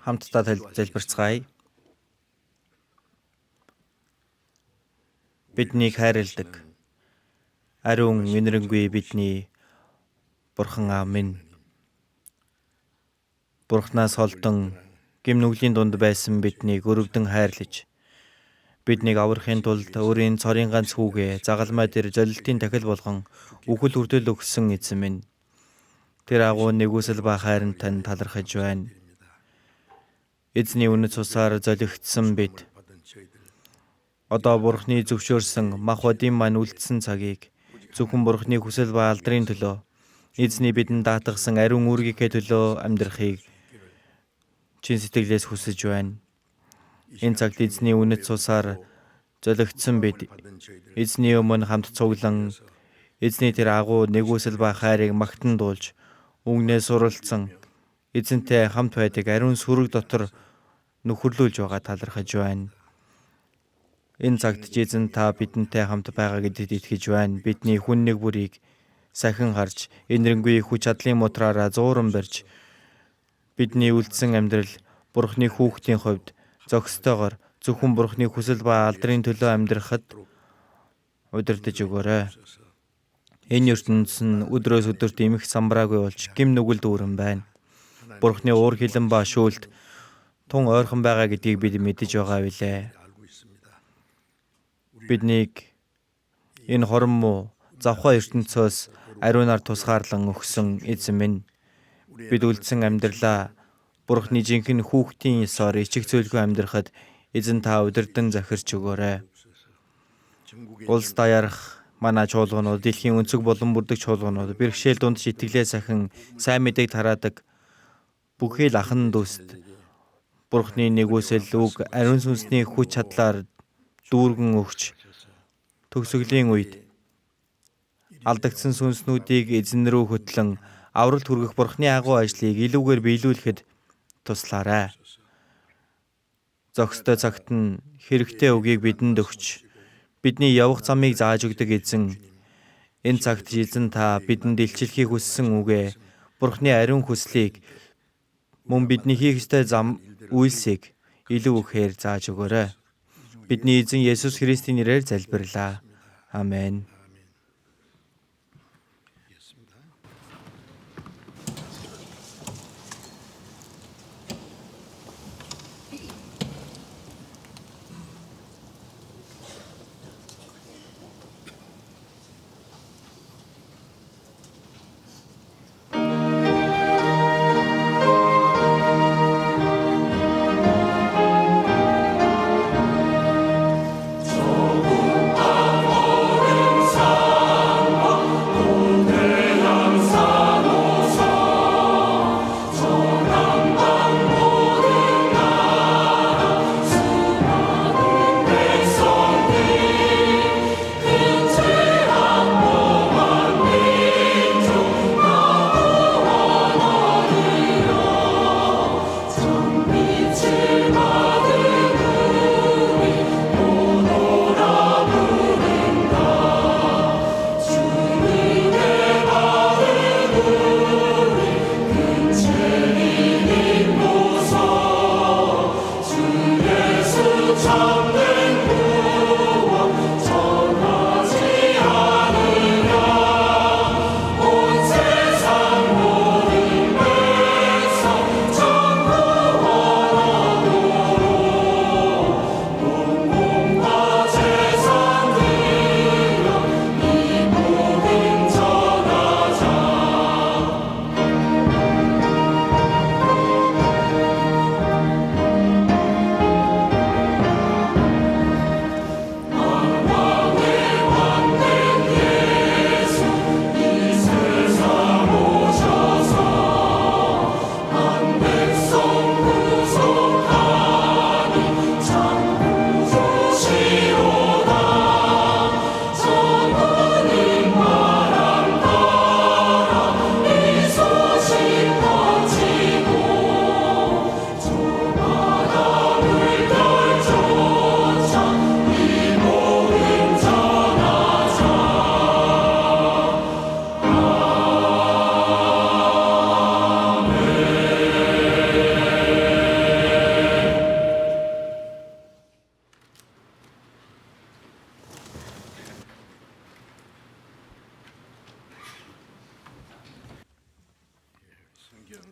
Хамтдаа залбирцгаая. Биднийг хайрладаг ариун энэрэнгүй бидний Бурхан Аав минь, Бурханаас холдон гэм нүглийн дунд байсан биднийг өрөвдөн хайрлаж, биднийг аврахын тулд өөрийн цорын ганц хүүгээ загалмай дээр золилтын тахил болгон үхэл хүртэл өгсөн эзэн минь. Тэр агуу нэгүсэл ба хайранд тань талархаж байна. Эзний үнэт цусаар золигдсон бид одоо Бурхны зөвшөөрсөн мах бодийн маань үлдсэн цагийг зөвхөн Бурхны хүсэл ба алдрын төлөө эзний бидэнд даатгасан ариун үүргийнхээ төлөө амьдрахыг чин сэтгэлээс хүсэж байна. Энэ цагт эзний үнэт цусаар золигдсон бид эзний өмнө хамт цуглан эзний тэр агуу нэгүсэл ба хайрыг магтан дуулж үүнээс суралцсан эзэнтэй хамт байдаг ариун сүрэг дотор нөхөрлүүлж байгаа талархаж байна. Энэ цагт ч эзэн та бидэнтэй хамт байгаа гэдэгт итгэж байна. Бидний хүн нэг бүрийг сахин харж, энэрэнгүй хүч чадлын мутраараа зууран барьж, бидний үлдсэн амьдрал Бурхны хүүхдийн хувьд зохистойгоор зөвхөн Бурхны хүсэл ба алдрын төлөө амьдрахад удирдах өгөөрэй. Энэ ертөнц нь өдрөөс өдөрт эмх самбараагүй болж гэм нүгэл дүүрэн байна. Бурхны уур хилэн ба шүүлт тун ойрхон байгаа гэдгийг бид мэдэж байгаа билээ. Биднийг энэ хорон муу завхаа ертөнцөөс ариунаар тусгаарлан өгсөн эзэн минь, бид үлдсэн амьдралаа Бурхны жинхэнэ хүүхдийн ёсоор ичих зөөлхөн амьдрахад эзэн та удирдан захирч өгөөрэй. Улс даяарх манай чуулганууд, дэлхийн өнцөг болон бүрдэг чуулганууд, бэрхшээл дунд итгэлээ сахин сайн мэдээг тараадаг бүхий л ахан дүүст Бурхны нэгүсэл үг ариун сүнсний хүч чадлаар дүүргэн өгч төгсгөлийн үед алдагдсан сүнснүүдийг эзэн рүү хөтлөн авралт хүргэх Бурхны агуу ажлыг илүүгээр биелүүлэхэд туслаарай. Зохистой цагт нь хэрэгтэй үгийг бидэнд өгч бидний явах замыг зааж өгдөг эзэн, энэ цагт эзэн та бидэнд илчлэхийг хүссэн үгээ, Бурхны ариун хүслийг мөн бидний хийх ёстой зам үйлсийг илүү ихээр зааж өгөөрэй. Бидний эзэн Есүс Христийн нэрээр залбирлаа. Амен. 조금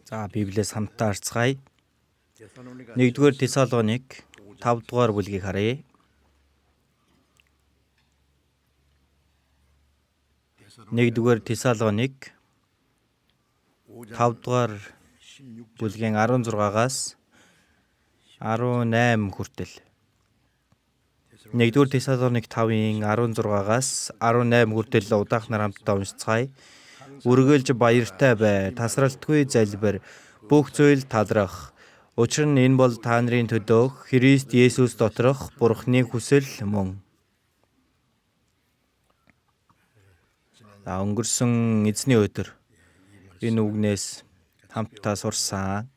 За, Библиэс хамтдаа харцгаая. 1-р Тесалоник 5-р бүлгийг харъя. 1-р Тесалоник 5-р бүлгийн 16-аас 18 хүртэл. 1-р Тесалоник 5-ын 16-аас 18 хүртэл удаахнаар хамтдаа уншицгаая. Үргэлж баяртай бай, тасралтгүй залбир, бүх зүйл талрах. Учир нь энэ бол та нарын төлөөх Христ Есүс доторх Бурхны хүсэл мөн. За, өнгөрсөн эзний өдөр энэ үгнээс хамтдаа сурсан.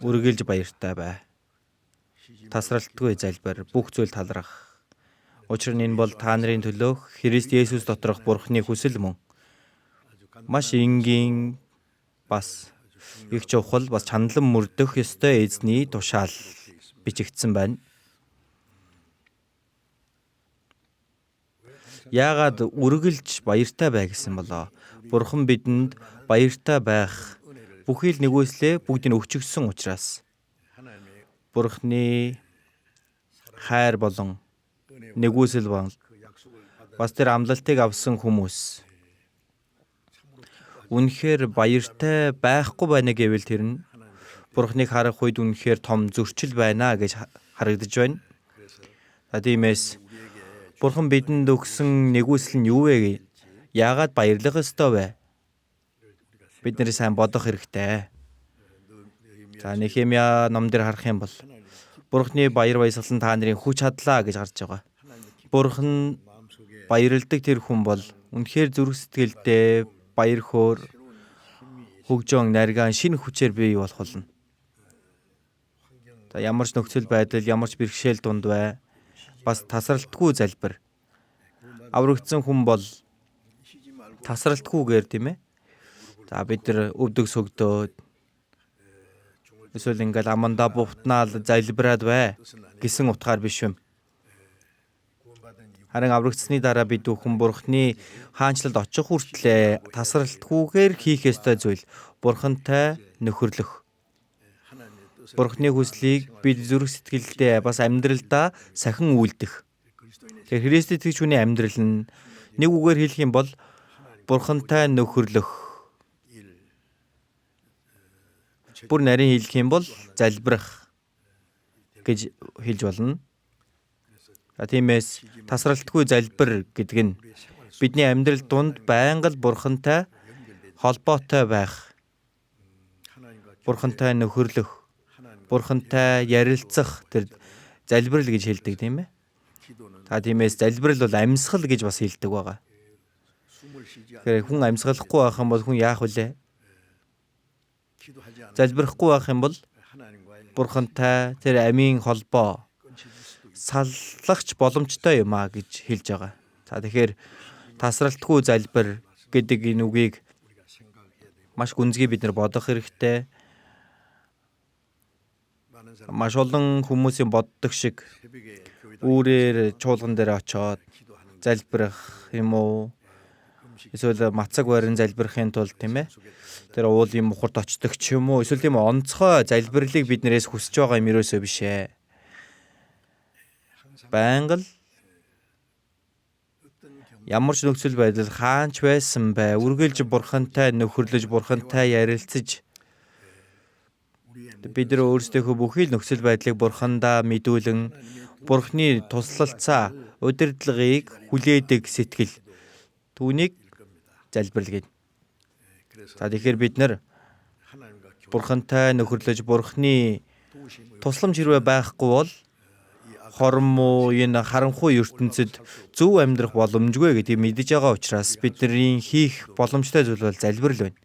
Үргэлж баяртай бай. Тасралтгүй залбир, бүх зүйл талрах. Учир нь энэ бол та нарын төлөөх Христ Есүс доторх Бурхны хүсэл мөн. Маш энгийн бас их чухал бас чанлан мөрдөх ёстой эзний тушаал бичигдсэн байна. Яагаад үргэлж баяртай бай гэсэн болоо? Бурхан бидэнд баяртай байх бүхий л нэгүслээ бүгдийг өгчихсөн учраас Бурханы хайр болон нэгүсэл бол бас тэр амлалтыг авсан хүмүүс үнэхээр баяртай байхгүй байна гэвэл тэр нь Бурханыг харах үед үнэхээр том зөрчил байна гэж харагдаж байна. За, тиймээс Бурхан бидэнд өгсөн нэгүсэл нь юу вэ? Яагаад баярлах ёстой вэ? Бид нэр сайн бодох хэрэгтэй. За, Нехемия ном дээр харах юм бол Бурханы баяр баясгалан та нарын хүч чадлаа гэж гарч байгаа. Бурхан баярладаг тэр хүн бол үнэхээр зүрх сэтгэлдээ баяр хөөр хөгжөөн наргаан шинэ хүчээр бий болох болно. За, ямар ч нөхцөл байдал, ямар ч бэрхшээл дунд бай, бас тасралтгүй залбир. Аврагдсан хүн бол тасралтгүйгээр, тийм ээ. За, бид нар өвдөг сөгдөөд эсвэл ингээл амандаа бувтнаал залбираад бай гэсэн утгаар биш юм. Харин аврагдсаны дараа бид бүхэн Бурхны хаанчлалд очих хүртлээр тасралтгүйгээр хийх ёстой зүйл Бурхантай нөхөрлөх. Бурхны хүслийг бид зүрх сэтгэлдээ бас амьдралдаа сахин үйлдэх. Тэгэхээр Христ итгэгч хүний амьдрал нь нэг үгээр хэлэх юм бол Бурхантай нөхөрлөх. Бүр нарийн хэлэх юм бол залбирах гэж хэлж болно. Тиймээс тасралтгүй залбир гэдэг нь бидний амьдрал дунд байнга л Бурхантай холбоотой байх, Бурхантай нөхөрлөх, Бурхантай ярилцах тэр залбирал гэж хэлдэг, тийм ээ. За, тиймээс залбирал бол амьсгал гэж бас хэлдэг байгаа. Тэгэхээр хүн амьсгалахгүй байх юм бол хүн яах вүлээ? Залбирахгүй байх юм бол Бурхантай тэр амийн холбоо саллагч боломжтой юм а гэж хэлж байгаа. За, тэгэхээр тасралтгүй залбир гэдэг энэ үгийг маш гүнзгий бид нар бодох хэрэгтэй. Маш олон хүмүүсийн боддог шиг үүрээр чуулган дээр очиод залбирах юм уу? Эсвэл мацаг барин залбирахын тулд, тийм ээ, тэр уулын мухарт очдог ч юм уу? Эсвэл тийм онцгой залбирлыг бид нэрээс хүсэж байгаа юм ерөөсөө биш ээ. Байнга л ямар ч нөхцөл байдал хаанч байсан бай, үргэлж Бурхантай нөхөрлөж, Бурхантай ярилцаж бид нар өөрсдийнхөө бүхий л нөхцөл байдлыг Бурхандаа мэдүүлэн Бурхны туслалцаа удирдлагыг хүлээдэг сэтгэл түүнийг залбирал гэдэг. За, тэгэхээр бид нар Бурхантай нөхөрлөж Бурхны тусламж хэрвээ байхгүй бол хорон муу энэ харанхуй ертөнцид зөв амьдрах боломжгүй гэдгийг мэдэж байгаа учраас бидний хийх боломжтой зүйл бол залбирал байна.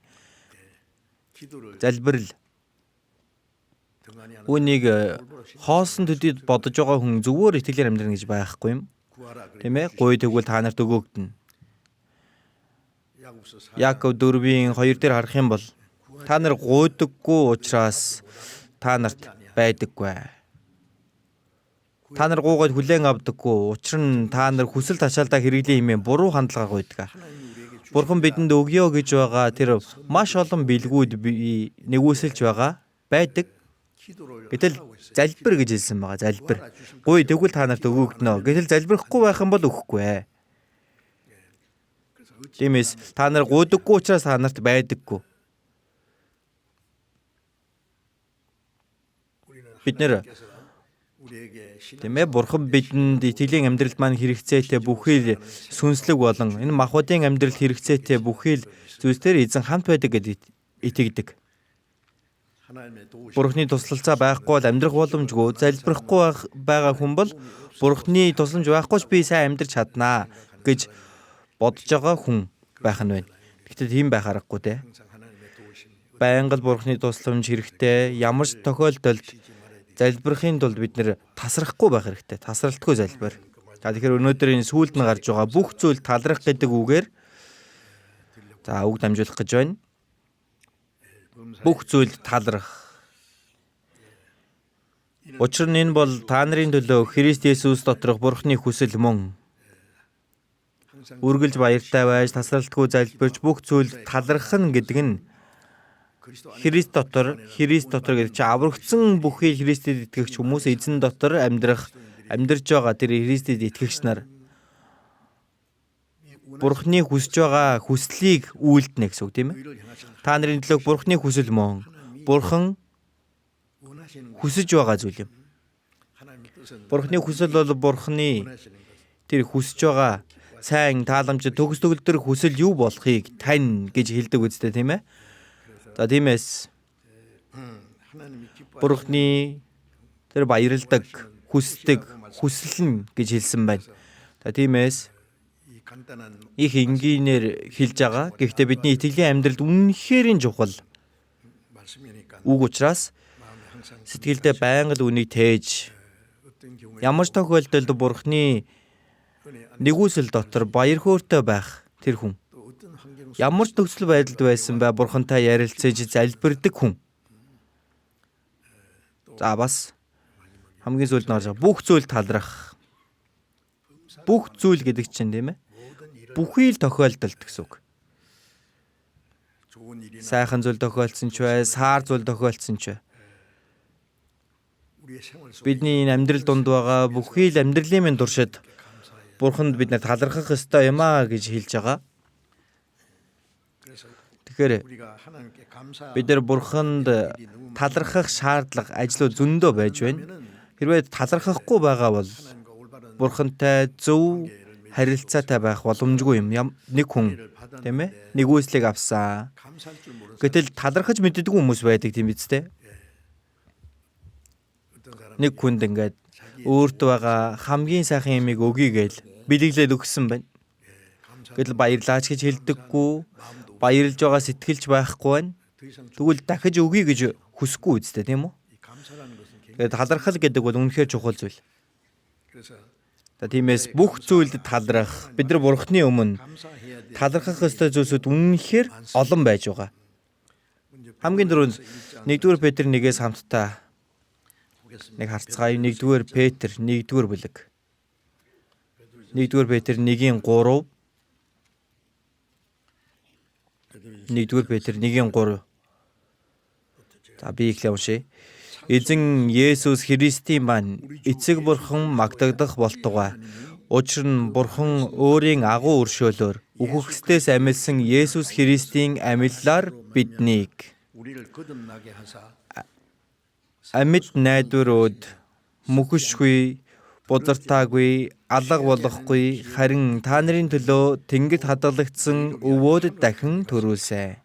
Залбирал. Үүнийг хоосон төдийд бодож байгаа хүн зүгээр итгэлээр амьдрна гэж байхгүй юм. Тийм ээ? Гуй тэгвэл та нарт өгөөгдөнө. Яаков 4-ийн 2 дээр харах юм бол та нар гуйдаггүй учраас та нарт байдаггүй. Та нар гуугаад хүлээн авдаггүй. Учир нь та нар хүсэл тачаалдаа хэрэглэн хэмээн буруу хандлагаар гуйдаг. Бурхан бидэнд өгье гэж байгаа тэр маш олон бэлгүүд би нэгүсэлж байгаа байдаг. Гэтэл залбир гэж хэлсэн байгаа. Залбир. Гуй тэгвэл та нарт өгөгдөнө. Гэтэл залбирахгүй байх юм бол өгөхгүй ээ. Тиймээс та нар гуйдаггүй учраас та нарт байдаггүй. Бид нэр тийм ээ Бурхан бидэнд итгэлийн амьдралд маань хэрэгцээтэй бүхий л сүнслэг болон энэ махбодын амьдралд хэрэгцээтэй бүхий л зүйлсээр эзэн хамт байдаг гэдэгт итгэдэг. Бурхны туслалцаа байхгүй бол амьдрах боломжгүй, залбирахгүй байгаа хүн бол Бурхны тусламж байхгүй ч би сайн амьдрч чаднаа гэж бодож байгаа хүн байх нь байна. Гэхдээ тийм байх аргагүй те. Байнга л Бурхны тусламж хэрэгтэй. Ямар ч тохиолдолд залбирахын тулд бид нэр тасрахгүй байх хэрэгтэй. Тасралтгүй залбир. За тэгэхээр өнөөдөр энэ сүүлд нь гарч байгаа бүх зүйл талрах гэдэг үгээр за үг дамжуулах гэж байна. Бүх зүйлд талрах. Учир нь энэ бол та нарын төлөө Христ Есүс доторх Бурхны хүсэл мөн. Үргэлж баяртай байж, тасралтгүй залбирч бүх зүйлд талархах нь гэдэг нь Христ дотор, Христ дотор гэдэг чинь аврагдсан бүхий Христэд итгэгч хүмүүс эзэн дотор амьдрах, амьдарч байгаа тэр Христэд итгэгч нар Бурхны хүсэж байгаа хүслийг үйлдэнэ гэсэн үг тийм ээ. Та нарын төлөөх Бурхны хүсэл мөн. Бурхан хүсэж байгаа зүйл юм. Бурхны хүсэл бол Бурхны тэр хүсэж байгаа сайн тааламж төгс төгөлдөр хүсэл юу болохыг тань гэж хэлдэг үстэй тийм ээ. За тиймээс Бурхны тэр баярладаг, хүсдэг, хүсэл нь гэж хэлсэн байна. За тиймээс их энгийнээр хэлж байгаа. Гэхдээ бидний итгэлийн амьдралд үнэхээр чухал үг учраас сэтгэлдээ байнга л үнийг тээж ямар ч тохиолдолд Бурхны нэгүсэл дотор баяр хөөртэй байх тэр хүн. Ямар ч нөхцөл байдалд байсан бай Бурхантай ярилцаж залбирдаг хүн. За бас хамгийн сүүлд нь орж байгаа бүх зүйл талрах. Бүх зүйл гэдэг чинь тийм ээ. Бүхий л тохиолдолд гэсэн үг. Сайхан зүйл тохиолдсон ч бай, саар зүйл тохиолдсон ч бай. Бидний энэ амьдрал дунд байгаа бүхий л амьдралын минь туршид Бурханд бид нар талархах ёстой юм аа гэж хэлж байгаа. Тэгэхээр бид нар Бурханд талархах шаардлага ажлууд зөндөө байж байна. Хэрвээ талархахгүй байгаа бол Бурхантай зөв харилцаатай байх боломжгүй юм. Нэг хүн тийм ээ нэгүслийг авсан. Гэтэл талархаж мэддэггүй хүмүүс байдаг тийм биз дээ. Нэг хүнд ингээд өөрт байгаа хамгийн сайхан юмыг өгье гээл бэлэглээд өгсөн байна. Гэтэл баярлаач гэж хэлдэггүй, баярлж байгаа сэтгэлч байхгүй байна. Тэгвэл дахиж өгье гэж хүсэхгүй үстэй тийм үү? Тэгээд талархал гэдэг бол үнэхээр чухал зүйл. За тиймээс бүх зүйлд талархах, бид нар Бурхны өмнө талархах ёстой зүйлсүүд үнэхээр олон байж байгаа. Хамгийн түрүүнд 1-р Петр 1-ээс хамтдаа нэг харцгаая. 1-р Петр 1-р бүлэг. 1-р Петр 1-ийн 3. 1-р Петр 1-ийн 3. За би эхлэе уншъя. Эзэн Есүс Христийн маань эцэг Бурхан магтагдах болтугай. Учир нь Бурхан өөрийн агуу өршөөлөөр үхэгсдээс амилсан Есүс Христийн амиллаар биднийг амьд найдварууд мөхөшгүй, бузартаагүй, алга болохгүй, харин та нарын төлөө тэнгэрт хадгалагдсан өвөөд дахин төрүүлсэн.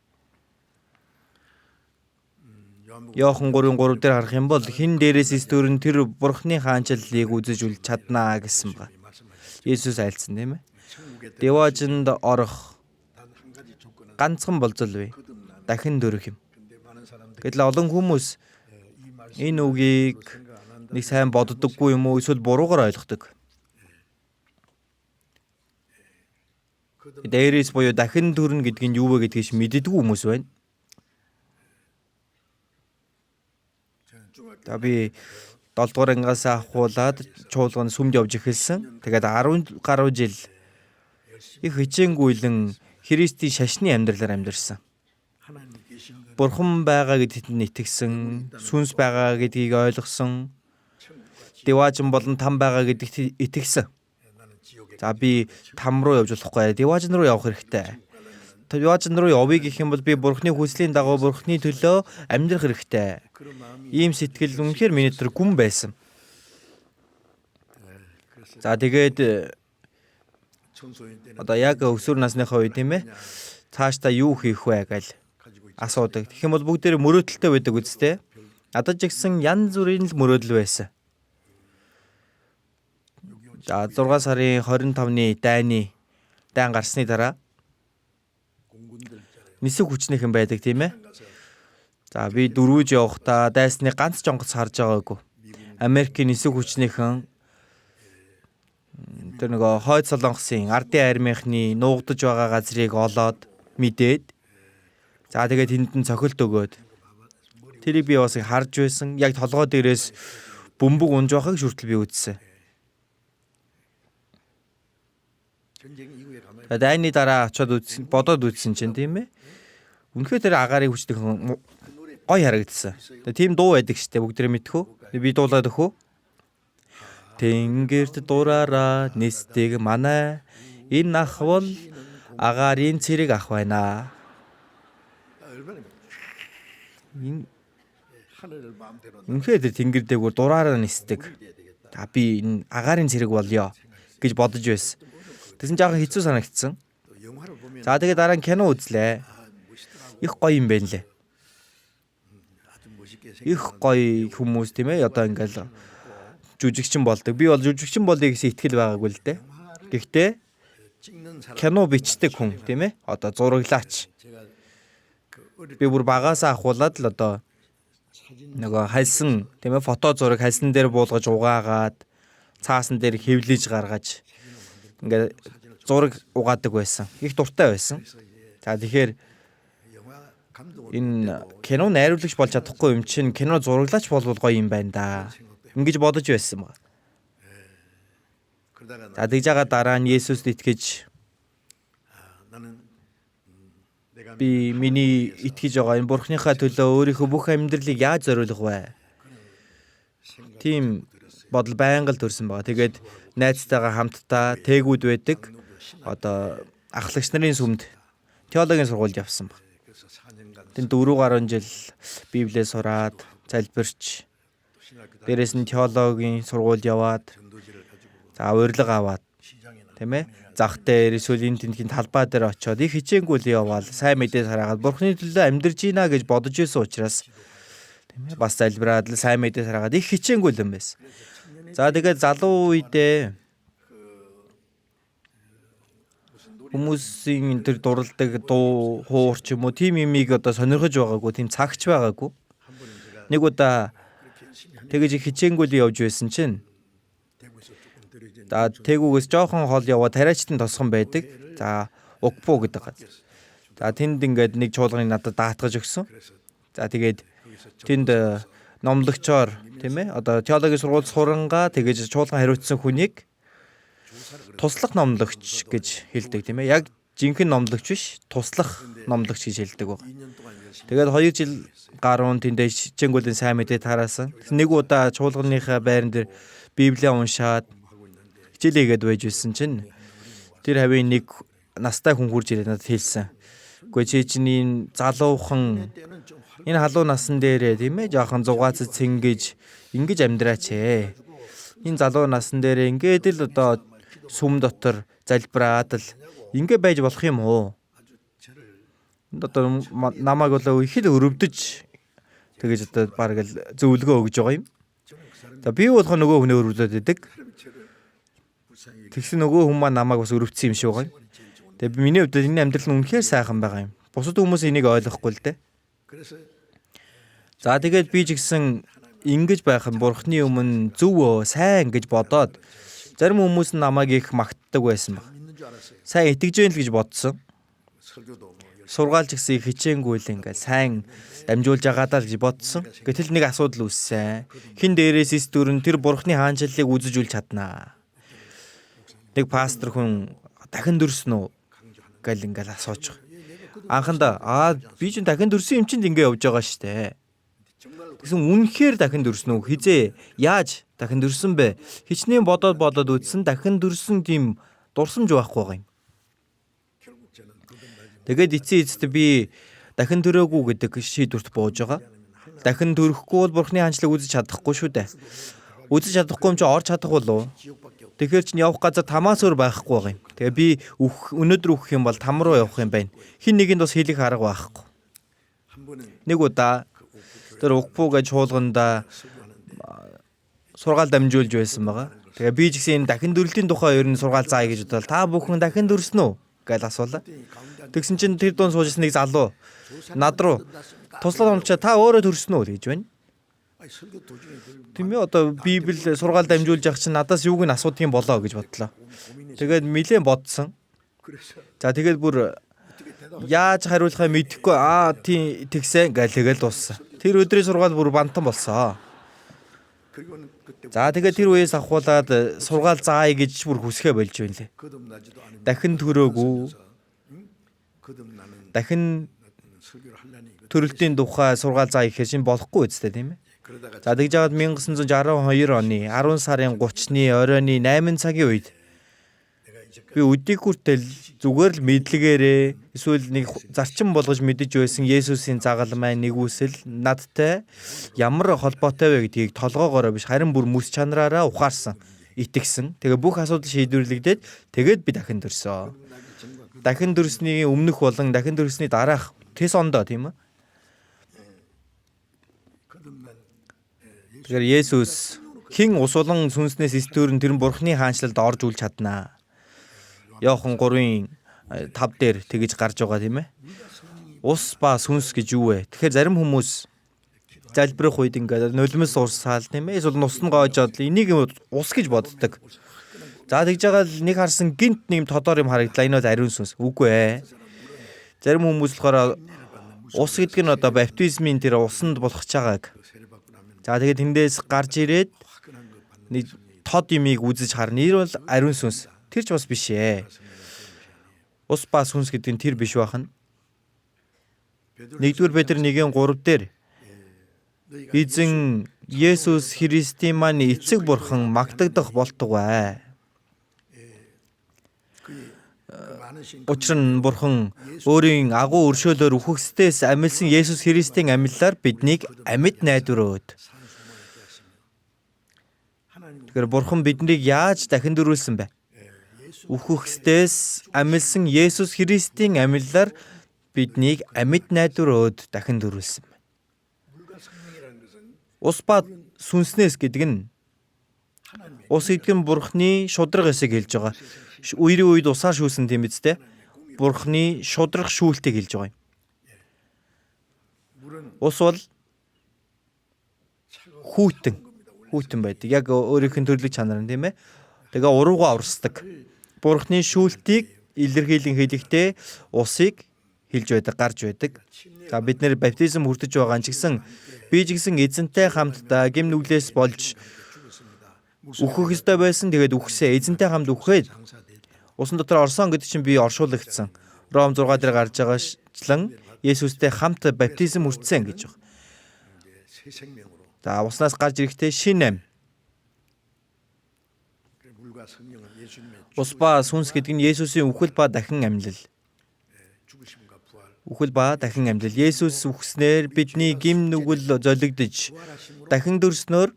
Иохан 3:3 дээр харах юм бол хэн дээрээс эс төрн тэр Бурхны хаанчлалыг үзэж үл чаднаа гэсэн ба. Есүс айлцсан тийм ээ. Деважинд орох ганцхан болзол бий. Дахин төрөх юм. Гэтэл олон хүмүүс энэ үгийг нэг сайн боддоггүй юм уу эсвэл буруугаар ойлгодог. Дээрээс буюу дахин төрнө гэдг нь юу вэ гэдгийг мэддэггүй хүмүүс байна. За би 7 дугаар ангиас ахуулаад чуулган сүмд явж эхэлсэн. Тэгээд 10 гаруй жил их хичээнгүйлэн Христийн шашны амьдралаар амьдарсан. Бурхан байгаа гэдэгт нь итгэсэн, сүнс байгаа гэдгийг ойлгосон, диваажин болон там байгаа гэдэгт итгэсэн. За би там руу явж болохгүй, диваажин руу явах хэрэгтэй. Диваажин руу явъя гэх юм бол би Бурханы хүслийн дагуу Бурханы төлөө амьдрах хэрэгтэй. Ийм сэтгэл үнэхээр миний дотор гүн байсан. За тэгээд одоо яг өсвөр насныхаа үед, тийм ээ, цаашдаа юу хийх вэ гэж асуудаг. Тэгэх юм бол бүгдээр мөрөөдөлтэй байдаг үсттэй. Надад ч гэсэн янз бүрийн л мөрөөдөл байсан. За 6 сарын 25-ны дайн гарсны дараа нисэх хүчнийхэн байдаг, тийм ээ. За би дөрвөж явахдаа дайсны ганц жонгоц харж байгаагүй. Америкийн нисэх хүчнийхэн тэр нөгөө хойд солонгосын ардын армийнхны нуугдаж байгаа газрыг олоод мэдээд, за тэгээд тэнд нь цохилт өгөөд тэрийг би бас харж байсан. Яг толгой дээрээс бөмбөг унж байхыг шүртэл би үзсэн. Дайны дараа очиод үзсэн, бодоод үзсэн чинь, тийм ээ. Үнэхээр тэр агаарын хүчнийхэн гоё харагдсан. Тэгээ тийм дуу байдаг штэ, бүгдээрээ мэдэх үү? Би дуулаад өгөх үү? Тэнгэрт дураараа нисдэг манай энэ ах бол агаарын цэрэг ах байна. Энэ үнэхээр тэр тэнгэр дээгүүр дураараа нисдэг. За би энэ агаарын цэрэг болёо гэж бодож байсан. Тэгсэн жоохон хэцүү санагдсан. За тэгээ дараа нь кино үзлээ. Их гоё юм байна лээ. Их гоё хүмүүс, тийм ээ, одоо ингээл жүжигчин болдог. Би бол жүжигчин болъё гэсэн итгэл байгаагүй л дээ. Гэхдээ кино бичдэг хүн, тийм ээ. Одоо зураглаач. Би бүр багасаа ахуулаад л одоо нөгөө хальсан, тийм ээ, фото зураг хальсан дээр буулгаж угаагаад цаасан дээр хэвлэж гаргаж ингээд зураг угаадаг байсан. Их дуртай байсан. За тэгэхээр энэ кино найруулагч болж чадахгүй юм чинь кино зураглаач болвол гоё юм байна да. Ингэж бодож байсан баг. За тэгж байгаа дараа нь Есүст итгэж би миний итгэж байгаа энэ Бурхныхаа төлөө өөрийнхөө бүх амьдралыг яаж зориулах вэ? Тийм бодол байнга л төрсэн байгаа. Тэгээд найзтайгаа хамтдаа тээгүүд байдаг. Одоо ахлагч нарын сүмд теологийн сургуульд явсан баг. Тэн 4 гаруй жил Библиэ сураад, залбирч, дээрэс нь теологийн сургуульд яваад, за урилга аваад, тийм ээ, зах дээр эсвэл энэ тентхийн талбай дээр очиод их хичээнгүйл яваал сайн мэдээ тараагаад Бурхны төлөө амьдарч ийна гэж бодож исэн учраас, тийм ээ, бас залбираад л сайн мэдээ тараагаад их хичээнгүйл юм байсан. За тэгээд залуу үедээ хүмүүсийн тэр дурладаг дуу хуур ч юм уу тийм юмыг одоо сонирхож байгаагүй, тийм цагч байгаагүй. Нэг удаа тэгэж их хичээнгүйл явж байсан чинь за тээгүүгээс жоохон хол яваа тариачтан тосгон байдаг. За Угпу гэдэг газар. За тэнд ингээд нэг чуулганыг надад даатгаж өгсөн. За тэгээд тэнд номлогчоор, тийм ээ, одоо теологийн сургууль сурангаа тэгэж чуулган хариуцсан хүнийг туслах номлогч гэж хэлдэг, тийм ээ. Яг жинхэнэ номлогч биш, туслах номлогч гэж хэлдэг баг. Тэгээд 2 жил гаруй тэндээ хичээнгүлийн сайн мэдээ тараасан. Нэг удаа чуулганыхаа байран дээр Библийг уншаад хичээлээ хийгээд байж байсан чинь тэр хавийн нэг настай хүн хурж ирээд надад хэлсэн. Үгүй чи чинь энэ залуухан энэ халуун насан дээрээ, тийм ээ, жоохон зугаацад цэнгэж ингэж амьдраач ээ. Энэ залуу насан дээрээ ингээд л одоо сүм дотор залбираад л ингэ байж болох юм уу? Энд одоо намайг болоо их л өрөвдөж тэгэж одоо бараг л зөвлөгөө өгж байгаа юм. За би болохоор нөгөө хүнээ өрөвдөд идэг. Тэгсэн нөгөө хүн маань намайг бас өрөвдсөн юм шиг байгаа юм. Тэгээ миний хувьд энэ амьдрал нь үнэхээр сайхан байгаа юм. Бусад хүмүүс энийг ойлгохгүй л дээ. За тэгээд би ч гэсэн ингэж байх нь Бурхны өмнө зөв өө сайн гэж бодоод зарим хүмүүс нь намайг их магтдаг байсан баг. Сайн итгэж гэн л гэж бодсон. Сургаалж гисэн их хичээнгүй л ингээд сайн дамжуулж байгаадаа л гэж бодсон. Гэтэл нэг асуудал үүссэн. Хин дээрээс эс дүрэн тэр Бурхны хаанчлалыг үзэж үл чаднаа. Нэг пастор хүн дахин дүрсэн үү? Гэл ингээл асууж байгаа. Анхандаа би чинь дахин төрсөн юм чинь л ингэ явж байгаа штэ. Тэгсэн үнэхээр дахин төрсөн үү? Хизээ яаж дахин төрсөн бэ? Хичнээн бодоод бодоод үзсэн дахин төрсөн тийм дурсамж байхгүй байгаа юм. Тэгээд эцсийн эцэст би дахин төрөөгүй гэдэг шийдвэрт бууж байгаа. Дахин төрөхгүй бол Бурхны хаанчлыг үзэж чадахгүй шүү дээ. Үзэж чадахгүй юм чи орж чадах болов уу? Тэгэхээр чинь явах газар тамаас өөр байхгүй байгаа юм. Тэгээ би өнөөдөр үхэх юм бол там руу явах юм байна. Хин нэгэнд бас хэлэх арга байхгүй. Нэг удаа тэр Укпу гэж чуулганда сургаал дамжуулж байсан байгаа. Тэгээ би ч гэсэн энэ дахин төрөлтийн тухай ер нь сургаал заая гэж бодлоо. Та бүхэн дахин төрсөн үү гэж асуулаа. Тэгсэн чинь тэр дунд суужсэн нэг залуу над руу туслаад онцоо та өөрөө төрсөн үү гэж байна. Тийм ээ, одоо Библи сургаал дамжуулж явах чинь надаас юуг нь асуудаг юм болоо гэж бодлоо. Тэгээд нилээн бодсон. За тэгээд бүр яаж хариулахаа мэдэхгүй тийм тэгсэн гээл тэгэл дууссан. Тэр өдрийн сургаал бүр бантан болсон. За тэгээд тэр үеэс авхуулаад сургаал заая гэж бүр хүсхээ болж байна лээ. Дахин төрөөгүй. Дахин төрөлтийн тухай сургаал заая гэхээр чинь болохгүй үстэй тийм ээ. За тэгж жагаад 1962 оны 10 сарын 30-ны оройн 8 цагийн үед би өдийг хүртэл зүгээр л мэдлэгээрээ эсвэл нэг зарчим болгож мэдэж байсан Есүсийн загалмай нэгүсэл надтай ямар холбоотой вэ гэдгийг толгоогоороо биш харин бүр мэс чанараараа ухаарсан, итгэсэн. Тэгээ бүх асуудал шийдвэрлэгдээд тэгээд би дахин төрсөө. Дахин төрсний өмнөх болон дахин төрсний дараах тэс ондоо тийм ээ. Тэгэхээр Есүс хэн ус болон сүнснээс эс төрн тэр нь Бурхны хаанчлалд орж үл чаднаа. Иохан 3:5 дээр тэгэж гарч байгаа тийм ээ. Ус ба сүнс гэж юу вэ? Тэгэхээр зарим хүмүүс залбирах үед ингээд нулимс урсаал тийм ээ. Эсвэл нус нь гоожоод энийг ус гэж боддог. За тэгж байгаа л нэг харсан гинт нэг тодор юм харагдлаа. Энэ бол ариун сүнс. Үгүй ээ. Зарим хүмүүс болохоор ус гэдэг нь одоо баптизмын тэр усанд булхаж байгааг. За тэгээд тэндээс гарч ирээд нэг тод юмыг үзэж харна. Энэ бол ариун сүнс. Тэр ч бас биш ээ. Ус ба сүнс гэдэг нь тэр биш байх нь. 1-р Петр 1:3 дээр Эзэн Есүс Христийн маань эцэг бурхан магтагдах болтугай. Учир нь бурхан өөрийн агуу өршөөлөөр үхэгсдээс амилсан Есүс Христийн амиллаар биднийг амьд найдвар өгөөд. Тэгэхээр бурхан биднийг яаж дахин төрүүлсэн бэ? Үхэгсдээс амилсан Есүс Христийн амиллаар биднийг амьд найдвар өгөөд дахин төрүүлсэн байна. Ус ба сүнснээс гэдэг нь ус гэдэг нь бурхны шудраг эсийг хэлж байгаа. Үерийн үед усаар шүүсэн тийм биз дээ. Бурхны шудраг шүүлтийг хэлж байгаа юм. Ус бол хүйтэн байдаг. Яг өөрийнх нь төрлөг чанар нь тийм ээ. Тэгээ уруугаа урсдаг. Бурхны шүүлтийг илэрхийлэн хэлэхдээ усыг хэлж байдаг, гарч байдаг. За бид нэр баптизм хүртэж байгаа ч гэсэн би ч гэсэн эзэнтэй хамтдаа гим нүглээс болж үхэх ёстой байсан. Тэгээд үхсээ эзэнтэй хамт үхээд усан дотор орсон гэдэг чинь би оршуулгдсан. Ром 6 дээр гарч байгаачлан Есүстэй хамт баптизм хүртсэн гэж байна. За уснаас гарч ирэхдээ шинэ ам. Ус ба сүнс гэдэг нь Есүсийн үхэл ба дахин амьлал. Үхэл ба дахин амьлал. Есүс үхснээр бидний гим нүгэл золигдож дахин төрснөөр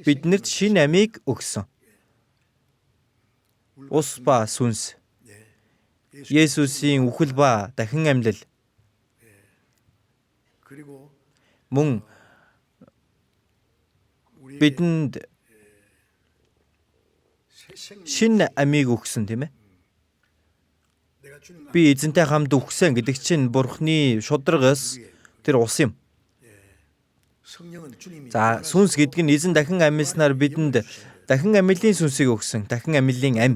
биднэрт шинэ амийг өгсөн. Ус ба сүнс. Есүсийн үхэл ба дахин амьлал. Мөн бидэнд шинэ амийг өгсөн тийм ээ. Би эзэнтэй хамт үхсэн гэдэг чинь Бурхны шударгаас тэр ус юм. За сүнс гэдэг нь эзэн дахин амьлснаар бидэнд дахин амьлын сүнсийг өгсөн. Дахин амьлын ам.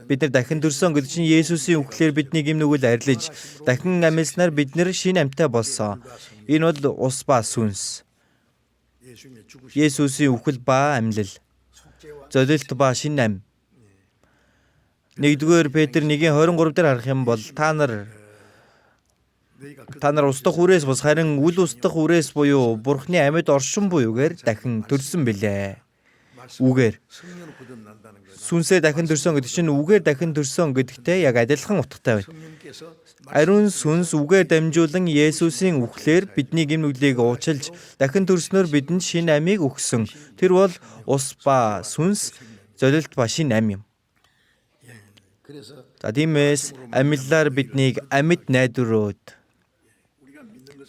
Бид нар дахин төрсөн гэдэг чинь Есүсийн үхлээр бидний гэм нүгэл арилж дахин амьлснаар бид нар шинэ амьтай болсон. Энэ бол ус ба сүнс. Есүсийн үхэл ба амьлал. Золилт ба шинэ ам. 1-р Петр 1:23 дээр харах юм бол та нар устдах үрээс бус харин үл устдах үрээс буюу Бурхны амьд оршин буюугаар дахин төрсөн билээ. Үгээр. Сүнсээр дахин төрсөн гэдэг чинь үгээр дахин төрсөн гэдэгтэй яг адилхан утгатай байна. Ариун сүнс үгээр дамжуулан Есүсийн үхлээр бидний гэм нүглийг уучлж дахин төрснөөр бидэнд шинэ амийг өгсөн. Тэр бол ус ба сүнс, золилт ба шинэ ам юм. За тиймээс амьллаар биднийг амьд найдварууд.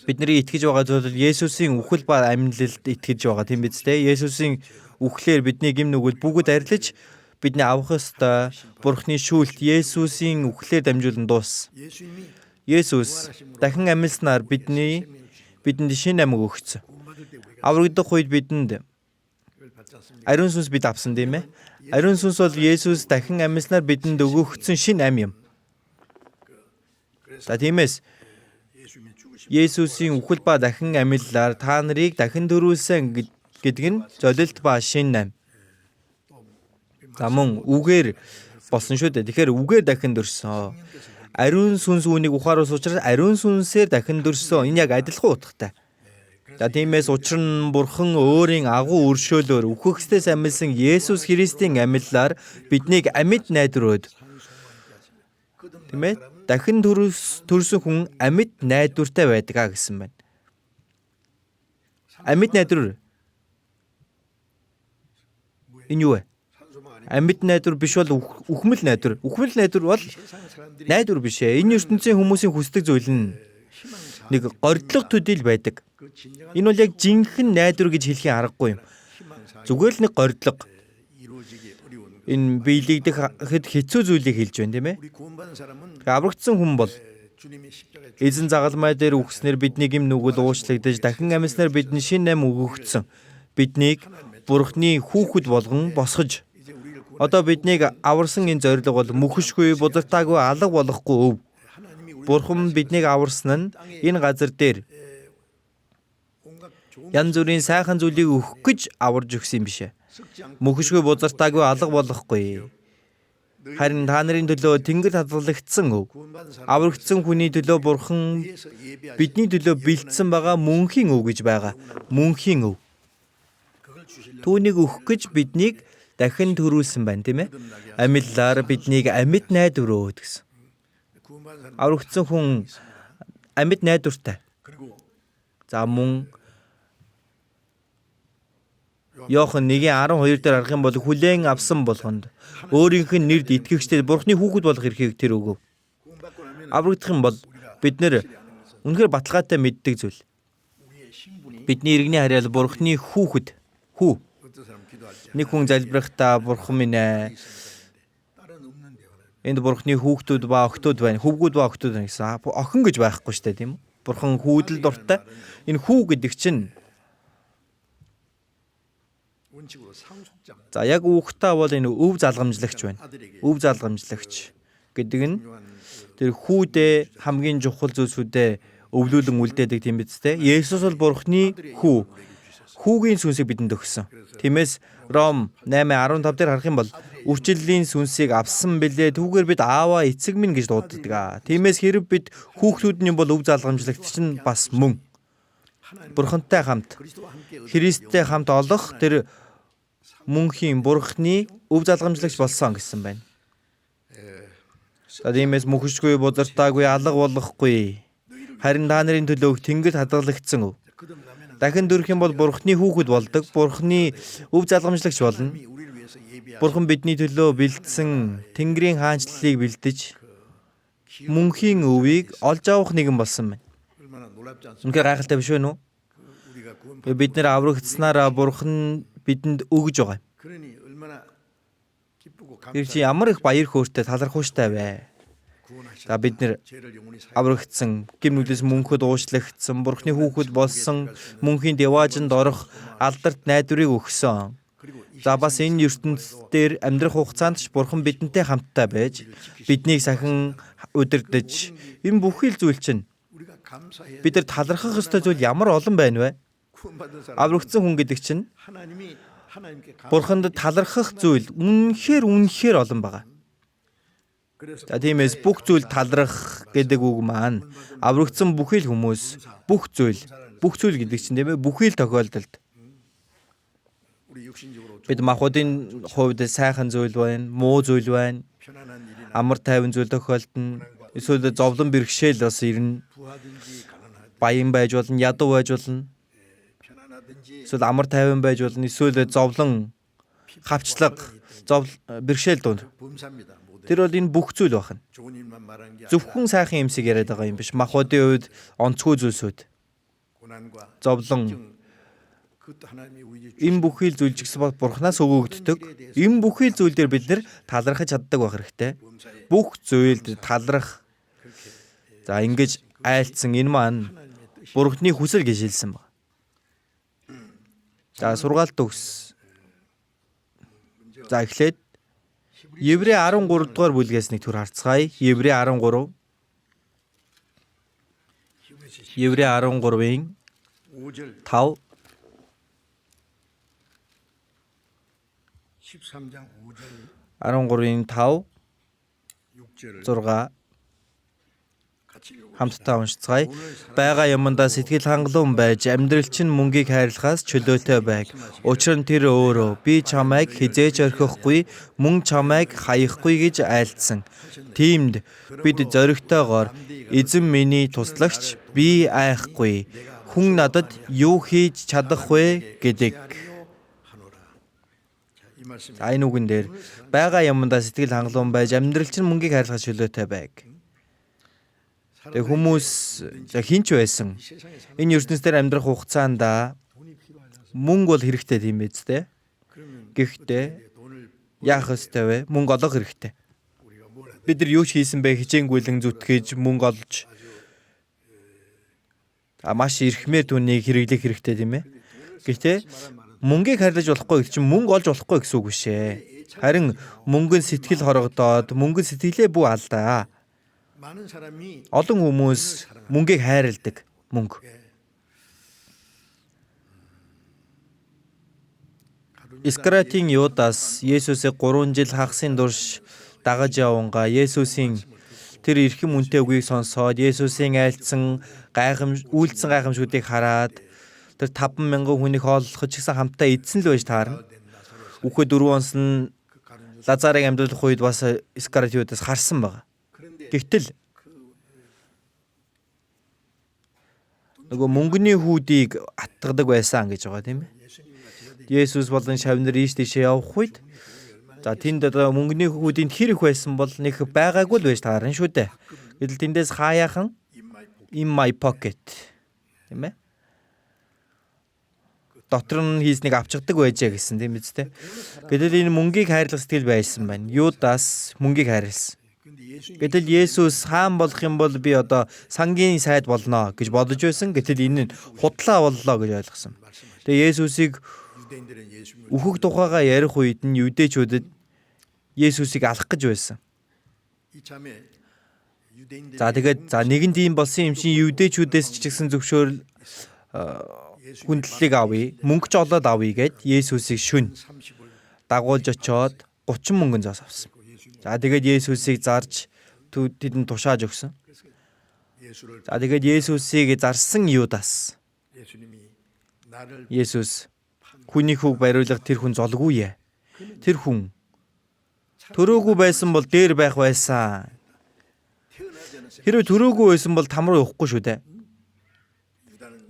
Бидний итгэж байгаа зүйл бол Есүсийн үхэл ба амьлалд итгэж байгаа, тийм биз дээ. Есүсийн үхлээр бидний гэм нүгэл бүгд арилж бидний авах ёстой Бурхны шүүлт Есүсийн үхлээр дамжуулан дууссан. Есүс дахин амьласнаар бидэнд шинэ амиг өгсөн. Аврагдах үед бидэнд ариун сүнс бид авсан, тийм ээ. Ариун сүнс бол Есүс дахин амьласнаар бидэнд өгөгдсөн шинэ ам юм. За тиймээс Есүсийн үхэл ба дахин амьлалаар та нарыг дахин төрүүлсэн гэдэг нь золилт ба шинэ ам. За мөн үгээр болсон шүү дээ. Тэгэхээр үгээр дахин төрсөн. Ариун сүнс үүнийг ухааруулсан учраас ариун сүнсээр дахин төрсөн. Энэ яг адилхан утгатай. За тиймээс учир нь Бурхан өөрийн агуу өршөөлөөр үхэгсдээс амьлсан Есүс Христийн амьлалаар биднийг амьд найдварууд, тийм ээ, дахин төрсөн хүн амьд найдвартай байдаг а гэсэн байна. Амьд найдвар энэ юу вэ? Амьд найдвар биш бол үхмэл найдвар. Үхмэл найдвар бол найдвар биш ээ. Энэ ертөнцийн хүмүүсийн хүсдэг зүйл нь нэг горилго төдийл байдаг. Энэ бол яг жинхэнэ найдвар гэж хэлэхийн аргагүй юм. Зүгээр л нэг горилго. Энэ биелэгдэхэд хэцүү зүйлийг хэлж байна, тийм ээ. Аврагдсан хүн бол эзэн загалмай дээр үхснээр бидний гэм нүгэл уучлагдаж дахин амьснаар бидний шинэ ам өгөгдсөн. Биднийг Бурхны хүүхэд болгон босгож одоо биднийг аварсан энэ зорилго бол мөхөшгүй, бузартаагүй, алга болохгүй өв. Бурхан биднийг аварсан нь энэ газар дээр янз бүрийн сайхан зүйлийг өгөх гэж аварж өгсөн юм биш ээ. Мөхөшгүй, бузартаагүй, алга болохгүй. Харин та нарын төлөө тэнгэр хадгалагдсан өв. Аврагдсан хүний төлөө Бурхан бидний төлөө бэлдсэн байгаа мөнхийн өв гэж байгаа. Мөнхийн өв. Түүнийг өгөх гэж биднийг дахин төрүүлсэн байна, тийм ээ. Амьллаар биднийг амьд найдвар өөд гэсэн. Аврагдсан хүн амьд найдвартай. За мөн Иохан 1:12 дээр харах юм бол хүлээн авсан болгонд өөрийнх нь нэрд итгэгчдэд Бурхны хүүхэд болох эрхийг тэр өгөв. Аврагдах юм бол бид нэр үнэхээр баталгаатай мэддэг зүйл. Бидний иргэний харьяал Бурхны хүүхэд хүү. Нэг хүн залбирахдаа Бурхан минь ээ, энд Бурхны хүүхдүүд ба охтууд байна. Хөвгүүд ба охтууд байна гэсэн. Охин гэж байхгүй шүү дээ, тийм үү? Бурхан хүүдэл дуртай. Энэ хүү гэдэг чинь за яг үүхтээ бол энэ өв залгамжлагч байна. Өв залгамжлагч гэдэг нь тэр хүүдээ хамгийн чухал зүйлсүүдээ өвлүүлэн үлдээдэг, тийм биз дээ. Есүс бол Бурхны хүү. Хүүгийн сүнсийг бидэнд өгсөн. Тиймээс Ром 8:15 дээр харах юм бол үрчлэлийн сүнсийг авсан билээ. Түүгээр бид Аава, эцэг минь гэж дууддаг. Тиймээс хэрэг бид хүүхдүүд нь бол өв залгамжлагч чинь бас мөн. Бурхантай хамт, Христтэй хамт олох тэр мөнхийн Бурхны өв залгамжлагч болсон гэсэн байна. За тиймээс мөхөшгүй, бузартаагүй, алга болохгүй. Харин та нарын төлөөх тэнгэр хадгалагдсан өв. Дахин төрөх юм бол Бурхны хүүхэд болдог. Бурхны өв залгамжлагч болно. Бурхан бидний төлөө бэлдсэн Тэнгэрийн хаанчлалыг бэлдэж мөнхийн өвийг олж авах нэгэн болсон байна. Үнэхээр гайхалтай биш вэ нү? Бид нэр аврагдсанаараа Бурхан бидэнд өгж байгаа юм. Тэр чи ямар их баяр хөөртэй, талархууштай вэ? За бид нэр аврагдсан, гэм нүглээс мөнхөд уучлагдсан, Бурхны хүүхэд болсон, мөнхийн деваажинд орох алдарт найдварыг өгсөн. За бас энэ ертөнц дээр амьдрах хугацаанд ч Бурхан бидэнтэй хамттай байж, биднийг сахин удирдах энэ бүхий л зүйл чинь бид нар талархах ёстой зүйл ямар олон байна вэ? Аврагдсан хүн гэдэг чинь Бурханд талархах зүйл үнэхээр үнэхээр олон байгаа. За тиймээс бүх зүйл талрах гэдэг үг маань аврагдсан бүхий л хүмүүс, бүх зүйл, бүх зүйл гэдэг чинь тийм ээ, бүхий л тохиолдолд бид махбодын хувьд сайхан зүйл байна, муу зүйл байна, амар тайван зүйл тохиолдоно. Эсвэл зовлон бэрхшээл бас ирнэ. Баян байж болно, ядуу байж болно. Эсвэл амар тайван байж болно, эсвэл зовлон, хавчлага, зовл бэрхшээл дунд. Тэр бол энэ бүх зүйл байна. Зөвхөн сайхан юмсыг яриад байгаа юм биш. Махбодын хувьд онцгой зүйлсүүд, зовлон, энэ бүхий л зүйл ч гэсэн Бурханаас өгөгддөг. Энэ бүхий л зүйл дээр бид нэр талархаж чаддаг байх хэрэгтэй. Бүх зүйлд таларх. За ингэж айлцсан энэ маань Бурхны хүсэл гэж хэлсэн баг. За сургаалт төгс. За эхлээд Еврей 13 дугаар бүлгээс нэг төр харцгаая. Еврей 13. Еврей 13-ийн 5. 13-ийн 5 6 хамтдаа уншицгаая. Байгаа юмдаа сэтгэл хангалуун байж, амьдрал чинь мөнгийг хайрлахаас чөлөөтэй байг. Учир нь тэр өөрөө би чамайг хэзээ ч орхихгүй, мөн чамайг хаяхгүй гэж айлдсан. Тиймд бид зоригтойгоор эзэн миний туслагч, би айхгүй. Хүн надад юу хийж чадах вэ гэдэг. За энэ үгэн дээр байгаа юмдаа сэтгэл хангалуун байж, амьдрал чинь мөнгийг хайрлахаас чөлөөтэй байг. Тэгээ хүмүүс за хин ч байсан энэ ертөнцийн амьдрах хугацаанд мөнгө бол хэрэгтэй тийм биз дээ. Гэхдээ яах ёстой вэ? Мөнгө олох хэрэгтэй. Бид нар юу ч хийсэн бэ хичээнгүйлэн зүтгэж мөнгө олж маш эрхмээр түүнийг хэрэглэх хэрэгтэй тийм ээ. Гэхдээ мөнгийг хайрлаж болохгүй гэж чинь мөнгө олж болохгүй гэсэн үг биш ээ. Харин мөнгө нь сэтгэл хорогдоод мөнгө нь сэтгэлээ бүү алдаа. Олон хүмүүс мөнгийг хайрладаг. Мөнгө. Искариотын Юдас Есүсийг 3 жил хагасын турш дагаж явангаа Есүсийн тэр эрхэм үнэтэй үгийг сонсоод Есүсийн айлдсан үйлдсэн гайхамшгуудыг хараад тэр 5,000 хүнийг хооллох ч гэсэн хамтдаа идсэн л байж таарна. Үхээ 4 онс нь Лазарыг амьдуулах үед бас Искариот Юдас харсан байгаа. Гэвтэл нөгөө мөнгөний хүүдийг атгадаг байсан гэж байгаа тийм ээ. Есүс болон шавнар ийш тийшээ явах үед за тэнд одоо мөнгөний хүүдийн хэр их байсан бол нэг байгаагүй л байж таарна шүү дээ. Гэтэл тэндээс хаяахан in my pocket тийм ээ. Дотор нь хийснийг авчгадаг байжээ гэсэн тийм биз дээ. Гэтэл энэ мөнгийг хайрлах сэтгэл байсан байна. Юдас мөнгийг хайрласан. Гэтэл Есүс хаан болох юм бол би одоо сангийн сайд болно гэж бодож байсан. Гэтэл энэ нь худлаа боллоо гэж ойлгосон. Тэгээ Есүсийг үхэх тухайгаа ярих үед нь юдэчүүдэд Есүсийг алах гэж байсан. За тэгээд за нэгэн тийм болсон юм чинь юдэчүүдээс ч гэсэн зөвшөөрөл хүндлэлийг авъя, мөнгө ч олоод авъя гэд Есүсийг шүн дагуулж очоод 30 мөнгөн зоос авсан. За тэгээд Есүсийг зарж тэдэнд тушааж өгсөн. За тэгээд Есүсийг зарсан Юдас. Есүс хүний хүүг бариулах тэр хүн золгүй ээ. Тэр хүн төрөөгүй байсан бол дээр байх байсан. Хэрвээ төрөөгүй байсан бол там руу явахгүй шүү дээ.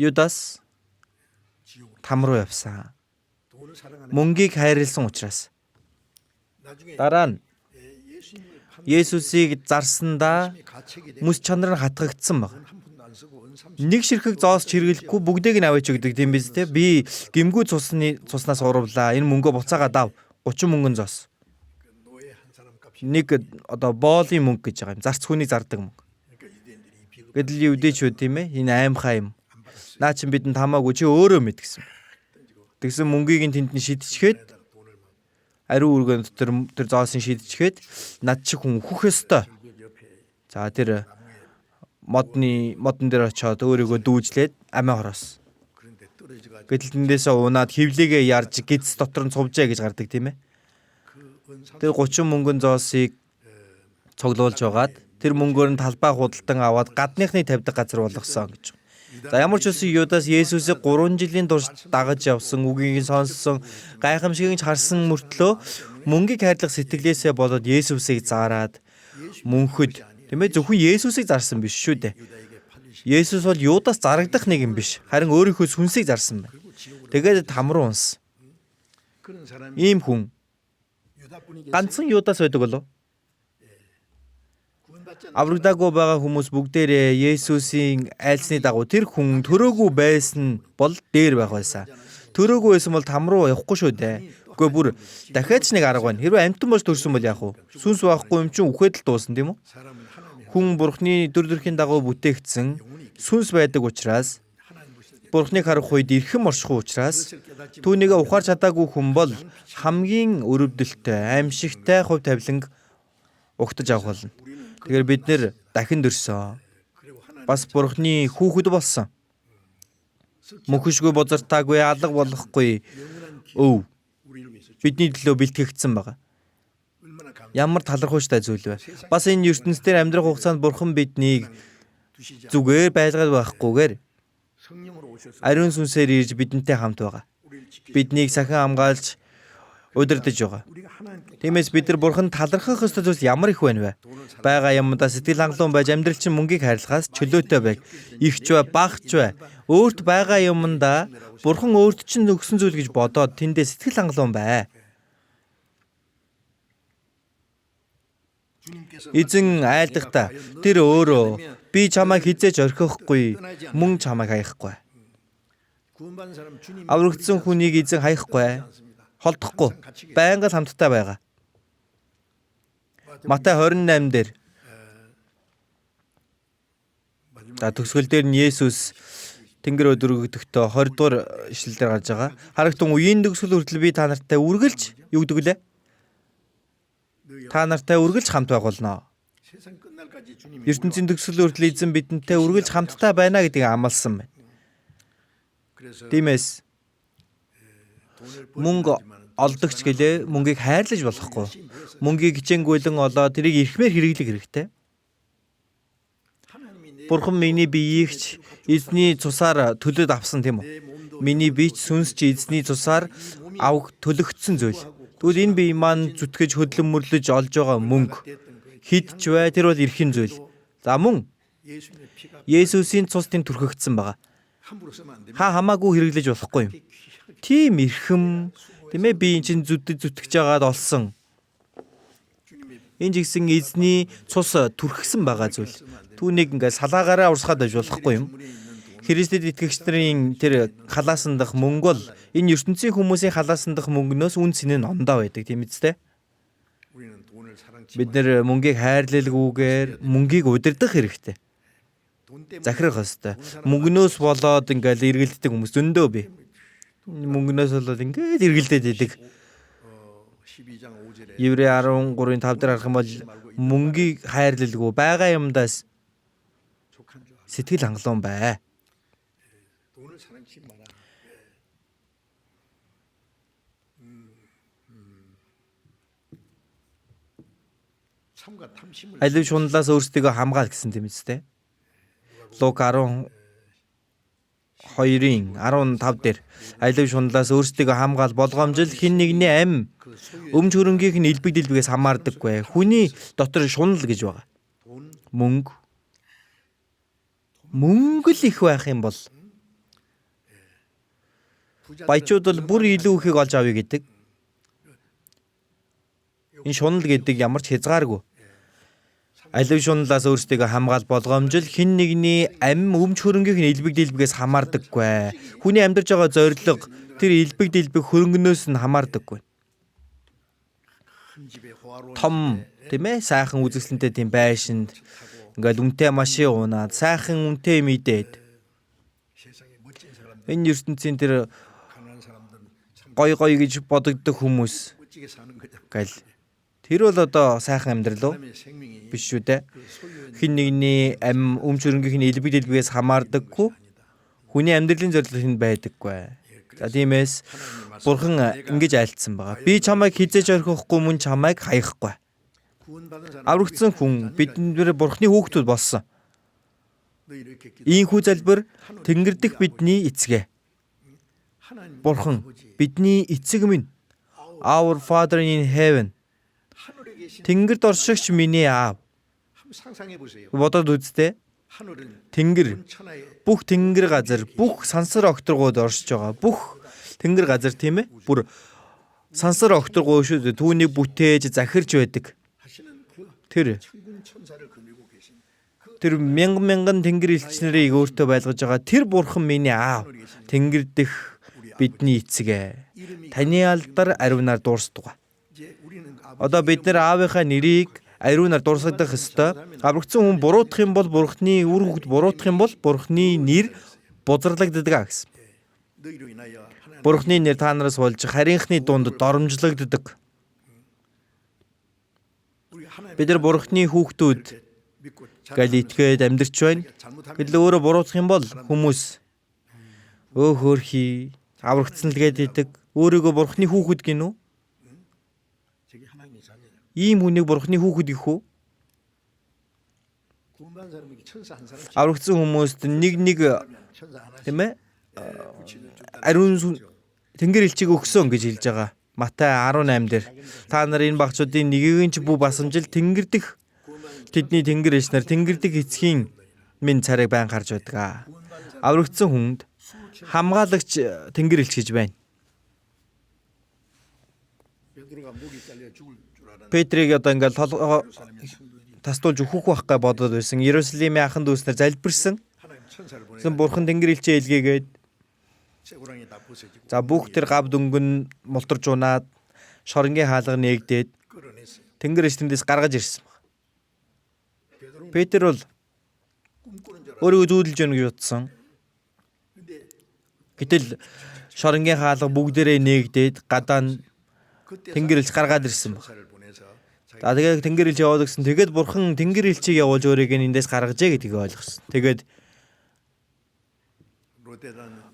Юдас там руу явсан. Мөнгийг хайрлсан учраас. Дараа нь Есүсийг зарсандаа мэс чанар нь хатгагдсан баг. Нэг ширхэг зоос хэрэглэхгүй бүгдийг нь аваач өгдөг тийм биз дээ. Би гимгүү цусны цуснаас урвлаа. Энэ мөнгөө буцаагаад ав. 30 мөнгөн зоос. Нэг одоо боолын мөнгө гэж байгаа юм. Зарц хүний зардаг мөнгө. Гэтэл юудэчүүд тийм ээ. Энэ аимхаа юм. Наа чин бидэнд хамаагүй чи өөрөө мэд гэсэн. Тэгсэн мөнгийг нь тэнд нь шидчихээд ариун үргэн дотор тэр зоосын шидчихээд над шиг хүн үхэх ёстой. За тэр модон дээр очиод өөрийгөө дүүжлээд амиа хороос. Гэтэл тэндээсээ унаад хевлэгээ ярьж гиз дотор нь цувжээ гэж гардаг тийм ээ. Тэр 30 мөнгөн зоосыг Цуглуулж байгаад тэр мөнгөөр нь талбай худалдан аваад гадныхны тавьдаг газар болгосон гэж. За ямар ч үсэн Юдас Есүсийг 3 жилийн турш дагаж явсан, үгийг нь сонссон, гайхамшигыг нь харсан мөртлөө мөнгийг хайрлах сэтгэлээсээ болоод Есүсийг заарад мөнхөд, тийм зөвхөн Есүсийг зарсан биш шүү дээ. Есүс бол Юдас зарагдах нэг юм биш. Харин өөрийнхөө сүнсийг зарсан байна. Тэгээд там руу унсан. Ийм хүн ганцхан Юдас байдаг болов? Аврагдаагүй байгаа хүмүүс бүгдээрээ Есүсийн айлсны дагуу тэр хүн төрөөгүй байсан бол дээр байх байсан. Төрөөгүй байсан бол там руу явахгүй шүү дээ. Үгүй бүр дахиад ч нэг арга байна. Хэрвээ амьтан болж төрсөн бол яах вэ? Сүнс байхгүй юм чинь үхээд л дуусна тийм үү? Хүн Бурхны дүр төрхийн дагуу бүтээгдсэн сүнс байдаг учраас Бурхныг харах үед эрхэм оршихгүй учраас түүнийг ухаарч чадаагүй хүн бол хамгийн өрөвдөлтөй, аимшигтай хувь тавиланг угтаж авах болно. Тэгэхээр бид нэр дахин төрсөн. Бас Бурхны хүүхэд болсон. Мөнхөшгүй бузартаагүй, алга болохгүй өв бидний төлөө бэлтгэгдсэн байгаа. Ямар талархууштай зүйл вэ? Бас энэ ертөнцийн амьдрах хугацаанд Бурхан биднийг зүгээр байлгаад байхгүйгээр ариун сүнсээр ирж бидэнтэй хамт байгаа. Биднийг сахин хамгаалж удирдах байгаа. Тиймээс бид нар Бурханд талархах ёстой зүйл ямар их байна вэ? Байгаа юмдаа сэтгэл хангалуун байж амьдрал чинь мөнгийг хайрлахаас чөлөөтэй байг. Ихч бай, багч бай. Өөрт байгаа юмдаа Бурхан өөрт чинь өгсөн зүйл гэж бодоод тэндээ сэтгэл хангалуун бай. Эзэн айлдахдаа тэр өөрөө би чамайг хизээж орхихгүй, мөн чамайг хаяхгүй. Аврагдсан хүнийг эзэн хаяхгүй, холдохгүй, байнга л хамттай байгаа. Матай 28 дээр за төгсгөл дээр нь Есүс Тэнгэр өдрөгдөхдөө 20 дугаар ишлэл дээр гарч байгаа. Харагтун үеийн төгсгөл хүртэл би та нартай үргэлж юу гэдэг лээ? Та нартай үргэлж хамт байх болно. Ертөнцийн төгсгөл хүртэл эзэн бидэнтэй үргэлж хамттай байна гэдгийг амласан байна. Тиймээс мөнгө олдогч гэлээ мөнгийг хайрлаж болохгүй. Мөнгийг хичээнгүйлэн олоод тэрийг эрхмээр хэрэглэх хэрэгтэй. Бурхан миний биеийг ч эзний цусаар төлөөд авсан тийм үү? Миний бие ч сүнс ч эзний цусаар авг төлөгдсөн зүйл. Тэгвэл энэ бие маань зүтгэж хөдлөн мөрлөж олж байгаа мөнгө хэд ч бай тэр бол эрхэм зүйл. За мөн Есүсийн цус тэнд түрхэгдсэн байгаа. Ха хамаагүй хэрэглэж болохгүй юм. Тийм эрхэм тийм би эн чинь зүтгэж зүтгэж жагаад олсон. Энэ ч гэсэн эзний цус түрхсэн байгаа зүйл. Түүнийг ингээд салаагаараа урсгаад байж болохгүй юм. Христэд итгэгч нарын тэр халаасан дах мөнгө бол энэ ертөнцийн хүмүүсийн халаасан дах мөнгнөөс үн цэн нь ондоо байдаг тийм үстэй. Бид нэр мөнгийг хайрлалгүйгээр мөнгийг удирдах хэрэгтэй. Захирах ёстой. Мөнгнөөс болоод ингээл эргэлддэг хүмүүс зөндөө бий. Мөнгнөөс болоод ингээд эргэлдээд идэг. Еврей 13-ын 5 дээр харах юм бол мөнгийг хайрлалгүй байгаа юмдаас сэтгэл хангалуун бай. Алив шунлаас өөрсдийгөө хамгаал гэсэн тийм үстэй. Лук 12-ын 15 дээр алив шунлаас өөрсдийгөө хамгаал болгоомжил хэн нэгний ам өмч хөрөнгийг нь элбэг дэлбэгээс хамаардаггүй. Хүний дотор шунал гэж байгаа. Мөнгө. Мөнгө л их байх юм бол баячууд бол бүр илүү ихийг олж авъя гэдэг. Энэ шунал гэдэг ямар ч хязгааргүй. Алив шунлаас өөрсдийгөө хамгаал болгоомжил хэн нэгний ам өмч хөрөнгийг нь элбэг дэлбэгээс хамаардаггүй. Хүний амьдарч байгаа зорилго тэр элбэг дэлбэг хөрөнгнөөс нь хамаардаггүй. Том тийм сайхан үзэсгэлэнтэй тийм байшинд ингээл үнэтэй машин унаад сайхан үнэтэй юм идээд энэ ертөнцийн тэр гой гой гэж бодогддог хүмүүс гал тэр бол одоо сайхан амьдрал уу? Биш шүү дээ. Хэн нэгний ам өмч хөрөнгийнх нь элбэг дэлбэгээс хамаардаггүй. Хүний амьдралын зорилго тэнд байдаггүй. За тиймээс Бурхан ингэж айлтсан байгаа. Би чамайг хизээж орхихгүй мөн чамайг хаяхгүй. Аврагдсан хүн бид нар Бурхны хүүхдүүд болсон. Ийхүү залбир Тэнгэр дэх бидний эцэг. Бурхан бидний эцэг минь. Our Father in heaven. Тэнгэрд оршигч миний аав. Бодоод үзтээ. Тэнгэр бүх тэнгэр газар, бүх сансар огторгууд оршиж байгаа. Бүх тэнгэр газар, тийм ээ? Бүр сансар огторгуу шүү дээ. Түүнийг бүтээж захирч байдаг. Тэр тэр мянган мянган тэнгэр элч нарыг өөртөө байлгаж байгаа тэр бурхан миний аав. Тэнгэр дэх бидний эцэг ээ. Таны алдар ариунаар дуурсдугаа. Одоо бид нар аавынхаа нэрийг ариунаар дуурсагдах ёстой. Аврагдсан хүн буруутах юм бол, бурхны үр хүүхэд буруутах юм бол бурхны нэр бузарлагддаг гэсэн. Бурхны нэр та нараас болж харийнхны дунд доромжлогддог. Бид нар бурхны хүүхдүүд гал итгээд амьдарч байна. Гэтэл өөрөө буруутах юм бол хүмүүс өө хөөрхий аврагдсан л гээд идэг. Өөрийгөө бурхны хүүхэд гинүү? Ийм хүнийг бурхны хүүхэд гэх үү? Аврагдсан хүмүүст нэг нэг, тийм ээ, ариун тэнгэр элчийг өгсөн гэж хэлж байгаа. Матай 18 дээр та нар энэ багчуудын нэгийг нь ч бүү басамжил, тэнгэр дэх тэдний тэнгэр элч нар тэнгэр дэх эцгийн минь царайг байн харж байдаг. Аврагдсан хүнд хамгаалагч тэнгэр элч гэж байна. Петрийг одоо ингээл толгоо тастуулж өөхөх байх га бодоод байсан. Иерусалимийн ахан дүүс нар залбирсан. Тэгсэн бурхан тэнгэр элчээ илгээгээд за бүх тэр гав дөнгөн мултарж унаад шоронгийн хаалга нээгдээд тэнгэр элч тэндээс гаргаж ирсэн баг. Петр бол өөрийгөө зүүдэлж байна гэж бодсон. Гэтэл шоронгийн хаалга бүгдээрээ нээгдээд гадаа нь тэнгэр элч гаргаад ирсэн баг. За тэгээд тэнгэр элч яваад гисэн. Тэгээд бурхан тэнгэр элчийг явуулж өөрийг нь эндээс гаргажээ гэдгийг ойлгосон. Тэгээд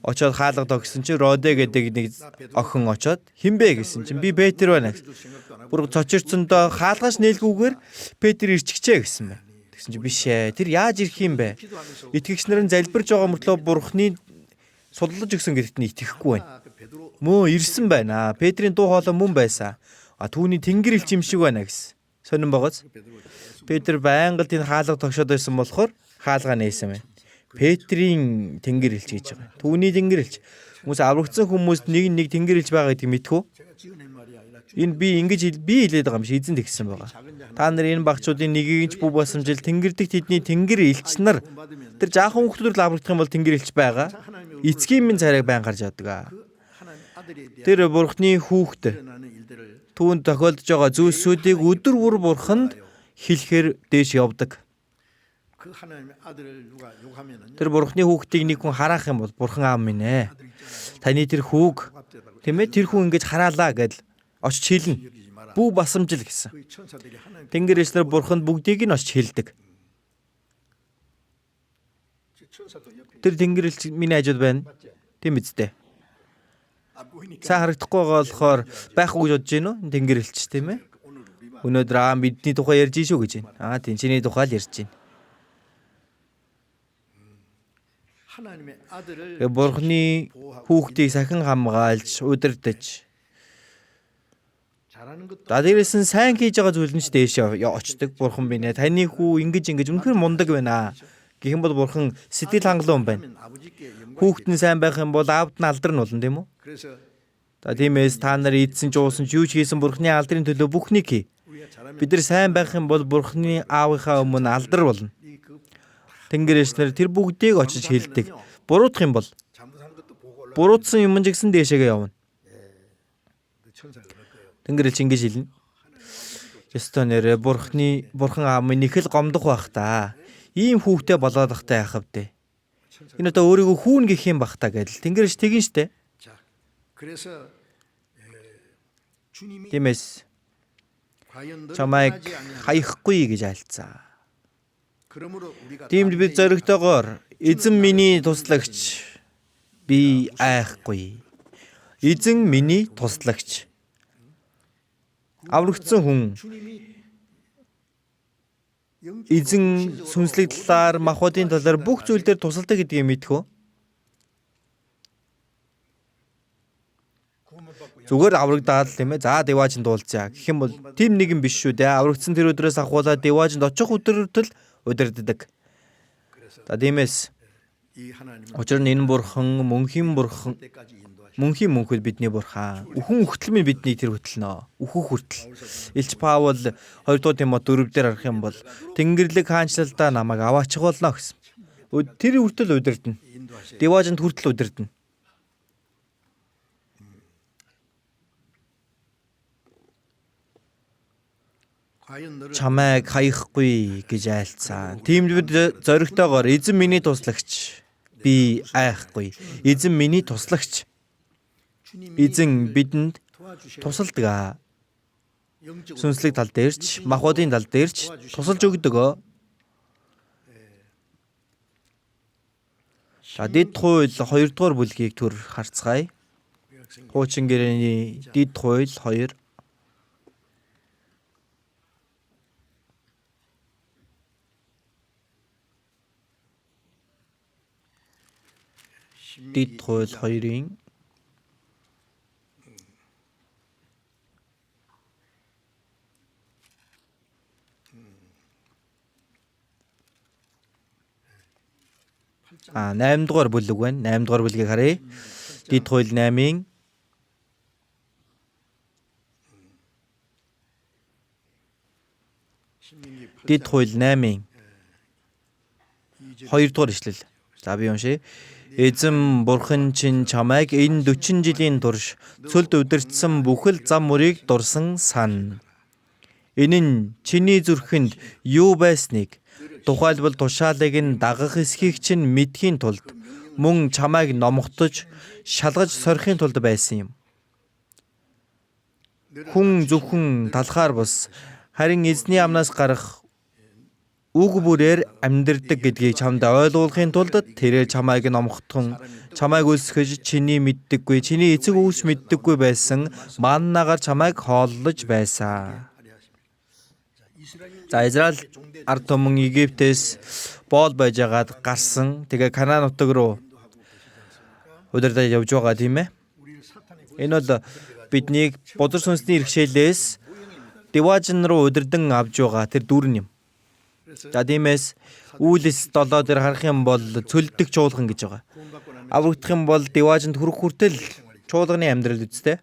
очоод хаалга тогсон чинь Роде гэдэг нэг охин очоод хэн бэ гэсэн чинь би Петр байна гэсэн. Бүр цочирцондоо хаалгаас нээлгүүгээр Петр ирчихжээ гэсэн байна. Тэгсэн чинь биш ээ. Тэр яаж ирэх юм бэ? Итгэгч нар нь залбирж байгаа мөртлөө бурхны судлаж өгсөн гэдэгт нь итгэхгүй байна. Мөө ирсэн байна. Петрийн дуу хоолой мөн байсан. А түүний тэнгэр элч юм шиг байна гэсэн. Сонин богоц. Петр байнга л энэ хаалга тогшоод байсан болохоор хаалгаа нээсэн байна. Петрийн тэнгэр элч гэж байгаа. Түүний тэнгэр элч. Хүмүүс аврагдсан хүмүүст нэг нэг тэнгэр элч байгаа гэдгийг мэдхүү. Энэ би ингэж би хэлээд байгаа юм шиг эзэн тэгсэн байгаа. Та нар энэ багчуудын нэгийг ч бүү басамжил, тэнгэр дэх тэдний тэнгэр элч нар тэр жаахан хүүхдүүд л аврагдах юм бол тэнгэр элч байгаа. Эцгийн минь царайг байн гарч явдаг. Тэр бурхны хүүхэд түүнд тохиолдож байгаа зүйлсүүдийг өдөр бүр бурханд хэлэхээр дээш явдаг. Тэр бурхны хүүхдийг нэг хүн хараах юм бол бурхан аав минь ээ. Таны тэр хүүг, тийм ээ, тэр хүн ингэж хараалаа гэдэл очиж хэлнэ. Бүү басамжил гэсэн. Тэнгэр элч нар бурханд бүгдийг нь очиж хэлдэг. Тэр тэнгэр элч миний хажууд байна. Тийм үсттэй. Сайн харагдахгүй байгаа болохоор байхгүй гэж бодож гин үү? Тэнгэр элч, тийм ээ. Өнөөдөр аа бидний тухай ярьж шүү гэж байна. Аа тийм, чиний тухай л ярьж байна. Тэгээ бурхны хүүхдийг сахин хамгаалж, удирдах. За дээрээс нь сайн хийж байгаа зүйл нь ч дээш очдог. Бурхан минь ээ, таны хүү ингэж ингэж үнэхээр мундаг байна. Гэх юм бол бурхан сэтгэл хангалуун байна. Хүүхэд нь сайн байх юм бол аавд нь алдар нь болно, тийм үү? За тиймээс та нар идсэн ч уусан ч юу ч хийсэн бурхны алдрын төлөө бүхнийг хий. Бид нар сайн байх юм бол бурхны аавынхаа өмнө алдар болно. Тэнгэр элч нар тэр бүгдийг очиж хэлдэг. Буруутах юм бол буруутсан юм ч гэсэн дээшээгээ явна. Тэнгэр элч ингэж хэлнэ. Ёстой нэрээ бурхны бурхан аав минь их л гомдох байх та. Ийм хүүхдээ болоод ахтай яах вэ? Энэ одоо өөрийгөө хүүн гэх юм бах та гэдэл. Тэнгэр элч тэгин штэ. Тиймээс чамайг хаяхгүй гэж айлцаа. Тиймд бид зоригтойгоор эзэн миний туслагч, би айхгүй. Эзэн миний туслагч. Аврагдсан хүн Эзэн сүнслэг талаар, махбодын талаар бүх зүйл дээр тусалдаг гэдгийг мэдэх үү? Зүгээр аврагдаад л тийм. За диваажинд уулзъя гэх юм бол тийм нэгэн биш шүү дээ. Аврагдсан тэр өдрөөс ахуулаад диваажинд очих өдөр хүртэл удирддаг. За тиймээс учир нь энэ бурхан мөнхийн бурхан, мөнхийн мөнхөд бидний бурхан. Үхэн хүртэл минь биднийг тэр хөтлөнө. Үхэх хүртэл. Илч Паул 2 дугаар Тимот 4 дээр харах юм бол Тэнгэрлэг хаанчлалдаа намайг аваачих болно гэсэн. Тэр хүртэл удирдна. Диваажинд хүртэл удирдна. Чамайг хаяхгүй гэж айлцсан. Тиймд бид зоригтойгоор эзэн миний туслагч би айхгүй. Эзэн миний туслагч. Эзэн бидэнд тусалдаг. Сүнслэг тал дээр ч, махбодын тал дээр ч тусалж өгдөг. За дэд хууль 2 дугаар бүлгийг төр харцгаая. Хуучин гэрээний дэд хууль 2. Дэд хууль 2-ын 8 дугаар бүлэг байна. 8 дугаар бүлгийг харъя. Дэд хууль 8-ын Дэд хууль 8-ын 2 дугаар ишлэл. За би уншъя. Эзэн бурхан чинь чамайг энэ 40 жилийн турш цөлд удирдсан бүхэл зам мөрийг дурсан сан. Энэ нь чиний зүрхэнд юу байсныг тухайлбал тушаалыг нь дагах эсхийг чинь мэдхийн тулд мөн чамайг номготож шалгаж сорихын тулд байсан юм. Хүн зөвхөн талхаар бус харин эзний амнаас гарах үг бүрээр амьдардаг гэдгийг чамд ойлгуулахын тулд тэрээр чамайг номготхон чамайг өлсгөж чиний мэддэггүй чиний эцэг өвс мэддэггүй байсан маннагаар чамайг хооллож байсан. За Израиль ард түмэн Египтээс боол байжгаад гарсан. Тэгээ Канаан нутаг руу удирдах явж байгаа тийм ээ. Энэ бол биднийг бузар сүнсний иргэшээлээс диваажин руу удирдан авч байгаа тэр дүрэн юм. За тиймээс Үйлс 7 дээр харах юм бол цөлдөх чуулган гэж байгаа. Аврагдах юм бол диваажинд хүрэх хүртэл чуулганы амьдрал үсттэй.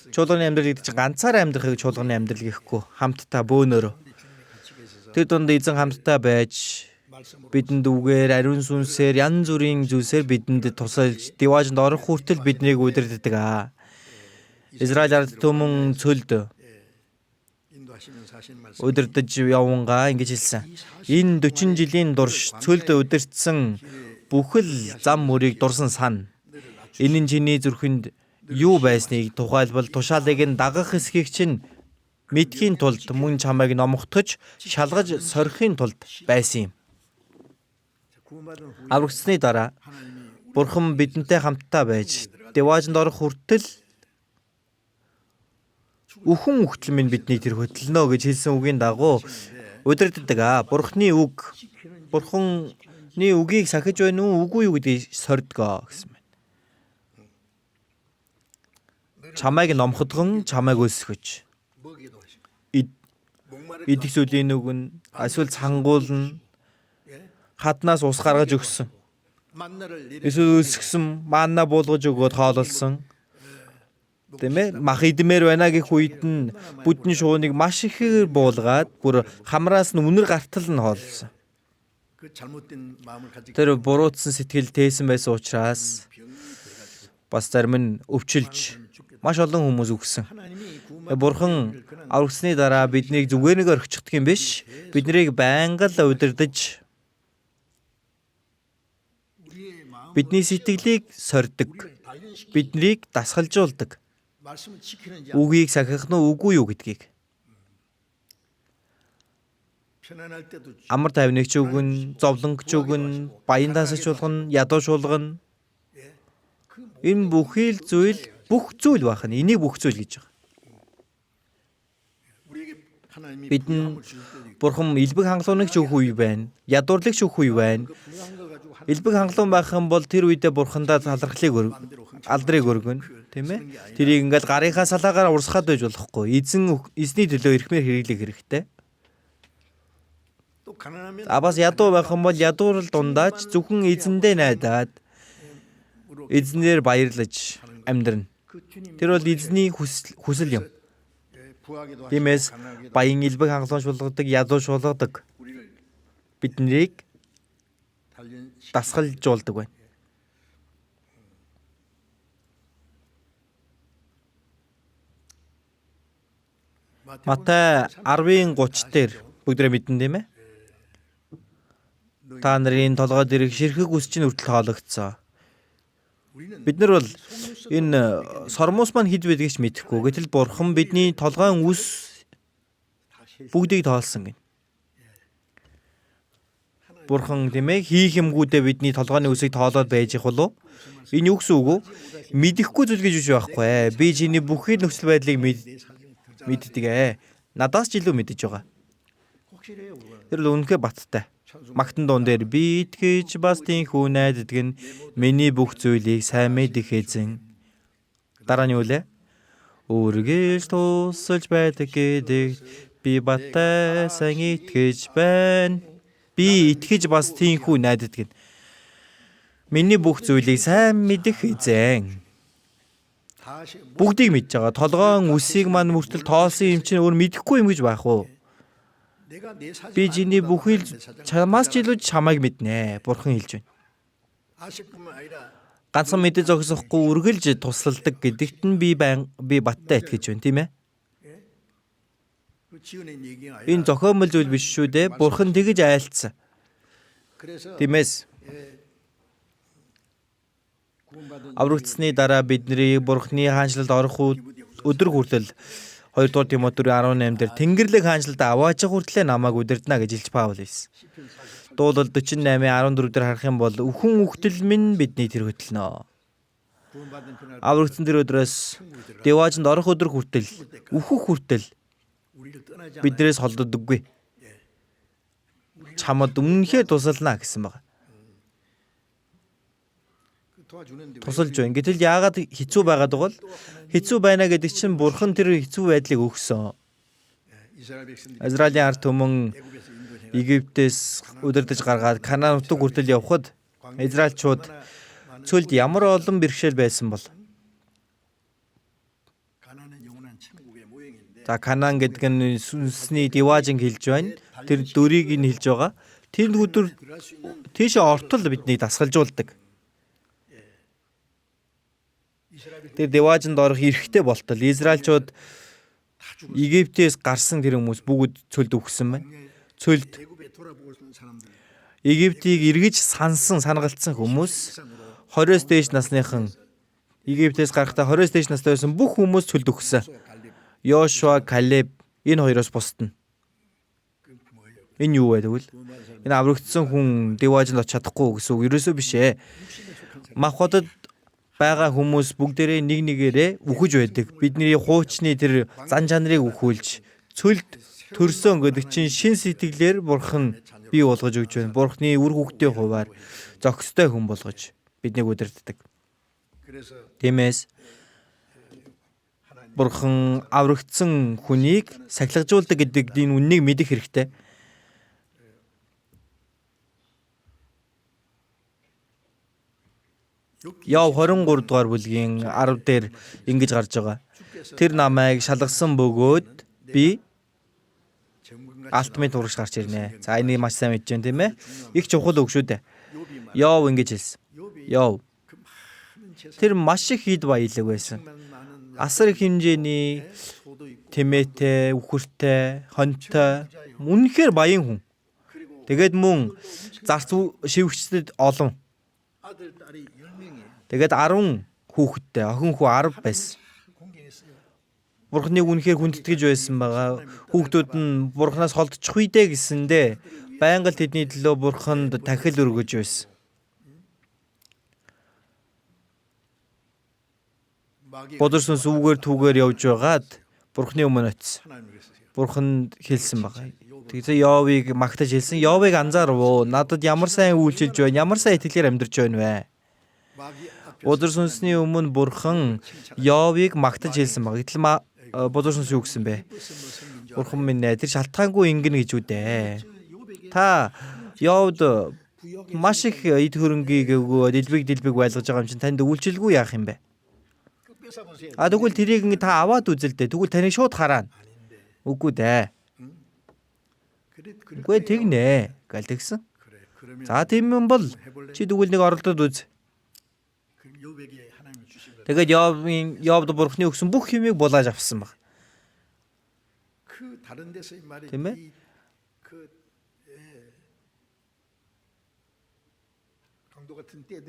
Чуулганы амьдрал гэдэг чинь ганцаараа амьдрахыг чуулганы амьдрал гэхгүй хамтдаа бөөнөрөө. Тэр дунд эзэн хамтдаа байж бидэнд үгээр ариун сүнсээр янз бүрийн зүйлсээр бидэнд тусалж диваажинд орох хүртэл биднийг удирддаг. Израиль ард түмэн цөлд удирдах явангаа ингэж хэлсэн. Энэ 40 жилийн турш цөлд удирдсан бүхэл зам мөрийг дурсан сан. Энэ нь чиний зүрхэнд юу байсныг тухайлбал тушаалыг нь дагах эсхийг чинь мэдхийн тулд мөн чамайг номготгож шалгаж сорихын тулд байсан юм. Аврагдсаны дараа Бурхан бидэнтэй хамтдаа байж диваажинд орох хүртэл үхэн үхтэл минь бидний тэр хөтлөнө гэж хэлсэн үгийн дагуу удирддаг. Бурханы үг, Бурханы үгийг сахиж байна уу, үгүй юу гэдгийг сордгоо гэсэн байна. Чамайг номходгон, чамайг өлсгөж. Идэх зүйлийн нүгэн, эсвэл цангуулна. Хаднаас ус гаргаж өгсөн. Эсвэл өлсгсөн, маана буулгаж өгөөд хоололсон. Тийм ээ? Мах идмээр байна гэх үед нь бүдэн шууныг маш ихээр буулгаад бүр хамраас нь үнэр гартал нь хооллсон. Тэр буруутсан сэтгэл тээсэн байсан учраас бас зарим нь өвчилж маш олон хүмүүс үхсэн. Бурхан аврагдсны дараа биднийг зүгээр нэг орхичихдаг юм биш. Биднийг байнга л удирдах бидний сэтгэлийг сордог. Биднийг дасгалжуулдаг. Үгийг сахих нь үгүй юу гэдгийг. Амар тайвныг ч өгнө, зовлонг ч өгнө, баян тасагч болгоно, ядуу шуулгана. Энэ бүхий л зүйл бүх зүйл байх нь. Энийг бүх зүйл гэж байгаа. Бидэнд Бурхан элбэг хангалууныг ч өгөх үе байна. Ядуурлыг ч өгөх үе байна. Элбэг хангалуун байх юм бол тэр үедээ бурхандаа талархлыг алдрыг өргөнө, тийм ээ? Тэрийг ингээл гарынхаа салаагаар урсгаад байж болохгүй. Эзэн эзний төлөө эрхмээр хэрэглэх хэрэгтэй. А бас ядуу байх юм бол ядуурл дундаач зөвхөн эзэндээ найдаад эзнээр баярлаж амьдрна. Тэр бол эзний хүсэл юм. Тиймээс баян элбэг хангалуун шулгадаг, ядуу шулгадаг. Биднийг дасгалжуулдаг байна. Матай 10:30 дээр бүгдээ мэднэ тийм ээ? Та нарын толгой дээрх ширхэг үс чинь хүртэл тоологдсон. Бид нар бол энэ сормуус маань хэд байдгийг ч мэдэхгүй. Гэтэл бурхан бидний толгойн үс бүгдийг тоолсон гэнэ. Бурхан тийм ээ хийх юмгүүдээ бидний толгойн үсийг тоолоод байж их болов. Энэ юу гэсэн үг вэ? Мэдэхгүй зүйл гэж биш байхгүй. Би чиний бүхий нөхцөл байдлыг мэддэг ээ. Надаас ч илүү мэдэж байгаа. Тэр л үнэхээр баттай. Магтан дуун дээр би итгэж бас тийнхүү найддаг нь миний бүх зүйлийг сайн мэдэх эзэн. Дараа нь юу лээ? Үргэлж тусалж байдаг гэдэгт би баттай сайн итгэж байна. Би итгэж бас тийнхүү найддаг нь. Миний бүх зүйлийг сайн мэдэх эзэн. Бүгдийг мэдж байгаа. Толгоон үсийг мань мөртөл тоолсон юм чинь өөр мэдэхгүй юм гэж байх уу? Би чиний бүхий л чамаас ч илүү чамайг мэднэ. Бурхан хэлж байна. Ганцхан мэдээ зогсохгүй үргэлж тусалдаг гэдэгт нь би баттай итгэж байна, тийм ээ? Энэ зохиомол зүйл биш шүү дээ. Бурхан тэгж айлцсан. Тиймээс аврагдсаны дараа бидний Бурханы хаанчлалд орох өдөр хүртэл 2 дугаар Тимотийн 18 дээр Тэнгэрлэг хаанчлалд аваачих хүртлээр намайг удирдана гэж хэлж Паул хэлсэн. Дуулал 48:14 дээр харах юм бол үхэн үхтэл минь бидний тэр хөтлөнө. Аврагдсан тэр өдрөөс Деваажинд орох өдөр хүртэл үхэх хүртэл биднээс холддоггүй. Чамд үнэнхээр тусална гэсэн байна. Тусалж байна. Гэтэл яагаад хэцүү байгаад байгаа бол хэцүү байна гэдэг чинь бурхан тэр хэцүү байдлыг өгсөн. Израилийн ард түмэн Египтээс удирдах гаргаад Канаан нутаг хүртэл явхад Израильчууд цөлд ямар олон бэрхшээл байсан бол. За Канаан гэдэг нь сүнсний диваажин хэлж байна. Тэр дөрийг нь хэлж байгаа. Тэр өдөр тийшээ ортол биднийг дасгалжуулдаг. Тэр диваажинд орох эрхтэй болтол Израильчууд Египтээс гарсан тэр хүмүүс бүгд цөлд үхсэн байна. Цөлд Египтийг эргэж сансан, сангалцсан хүмүүс 20-оос дээш насныхан Египтээс гарахдаа 20-оос дээш настай байсан бүх хүмүүс цөлд үхсэн. Йошуа, Калеб энэ хоёроос бусдна. Энэ юу вэ тэгвэл? Энэ аврагдсан хүн диваажинд очиж чадахгүй гэсэн үг ерөөсөө биш ээ. Мах хотод байгаа хүмүүс бүгдээрээ нэг нэгээрээ үхэж байдаг. Бидний хуучны тэр зан чанарыг үхүүлж цөлд төрсөн гэдэг чинь шин сэтгэлээр бурхан бий болгож өгч байна. Бурханы үр хүүхдийн хуваар зохистой хүн болгож биднийг удирддаг. Тиймээс бурхан аврагдсан хүнийг сахилгажуулдаг гэдэг энэ үннийг мэдэх хэрэгтэй. Яв 23 дугаар бүлгийн 10 дээр ингэж гарч байгаа. Тэр намайг шалгасан бөгөөд би алт мэд урагш гарч ирнэ. За энийг маш сайн мэдэж байна тийм ээ. Их чухал үг шүү дээ. Яв ингэж хэлсэн. Яв. Тэр маш их ид баялаг байсан. Асар их хэмжээний тэмээтэй, үхэртэй, хонтой, үнэхээр баян хүн. Тэгээд мөн зарц шивгчдэд олон. Тэгээд 10 хүүхэдтэй, охин хүү 10 байсан. Бурхныг үнэхээр хүндэтгэж байсан байгаа. Хүүхдүүд нь бурхнаас холдчих үедээ гэсэндээ байнга л тэдний төлөө бурханд тахил өргөж байсан. Бузар сүнс үүгээр түүгээр явж байгаад бурхны өмнө очив. Бурханд хэлсэн байгаа. Тэгсэн Йовыг магтаж хэлсэн. Йовыг анзаарав уу? Надад ямар сайн үйлчилж байна? Ямар сайн итгэлээр амьдарч байна вэ? Бузар сүнсний өмнө Бурхан Йовыг магтаж хэлсэн баг. Гэтэл бузар сүнс юу гэсэн бэ? Бурхан минь ээ, тэр шалтгаангүй ингэнэ гэж үү дээ. Та Йовд маш их эд хөрөнгийг өгөөд дэлбэг дэлбэг байлгаж байгаа юм чинь танд үйлчилгүй яах юм бэ? А тэгвэл тэрийг ингэ та аваад үзэл дээ. Тэгвэл таныг шууд хараана. Үгүй дээ. Үгүй тэгнэ гал тэгсэн. За тийм юм бол чи тэгвэл нэг оролдоод үз. Тэгээд Йовын Йовд Бурхны өгсөн бүх юмыг булааж авсан баг. Тийм ээ?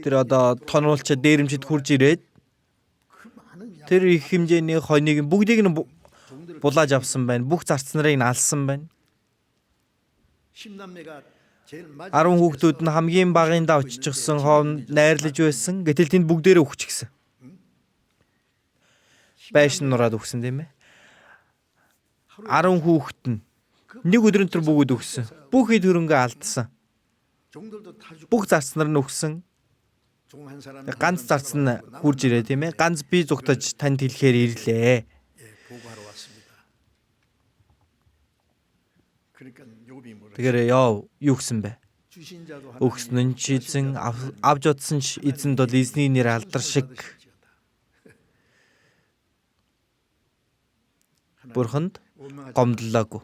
Тэр одоо тонуулч дээрэмчид хурж ирээд тэр их хэмжээний хоныг бүгдийг нь булааж авсан байна. Бүх зарц нарыг нь алсан байна. 10 хүүхдүүд нь хамгийн багындаа оччихсон хоон найрлаж байсан. Гэтэл тэнд бүгдээрээ үхчихсэн. Байшин нураад үхсэн тийм ээ. 10 хүүхэд нь нэг өдрөн тэр бүгд үхсэн. Бүх эд хөрөнгөө алдсан. Бүх зарц нар нь үхсэн. Ганц зарц нь хурж ирээ тийм ээ. Ганц би зугтаж танд хэлэхээр ирлээ. Тэгэхээр Йов юу гэсэн бэ? Өгсөн нь ч эзэн, авч одсон ч эзэнд бол эзний нэр алдар шиг. Бурханд гомдлоогүй.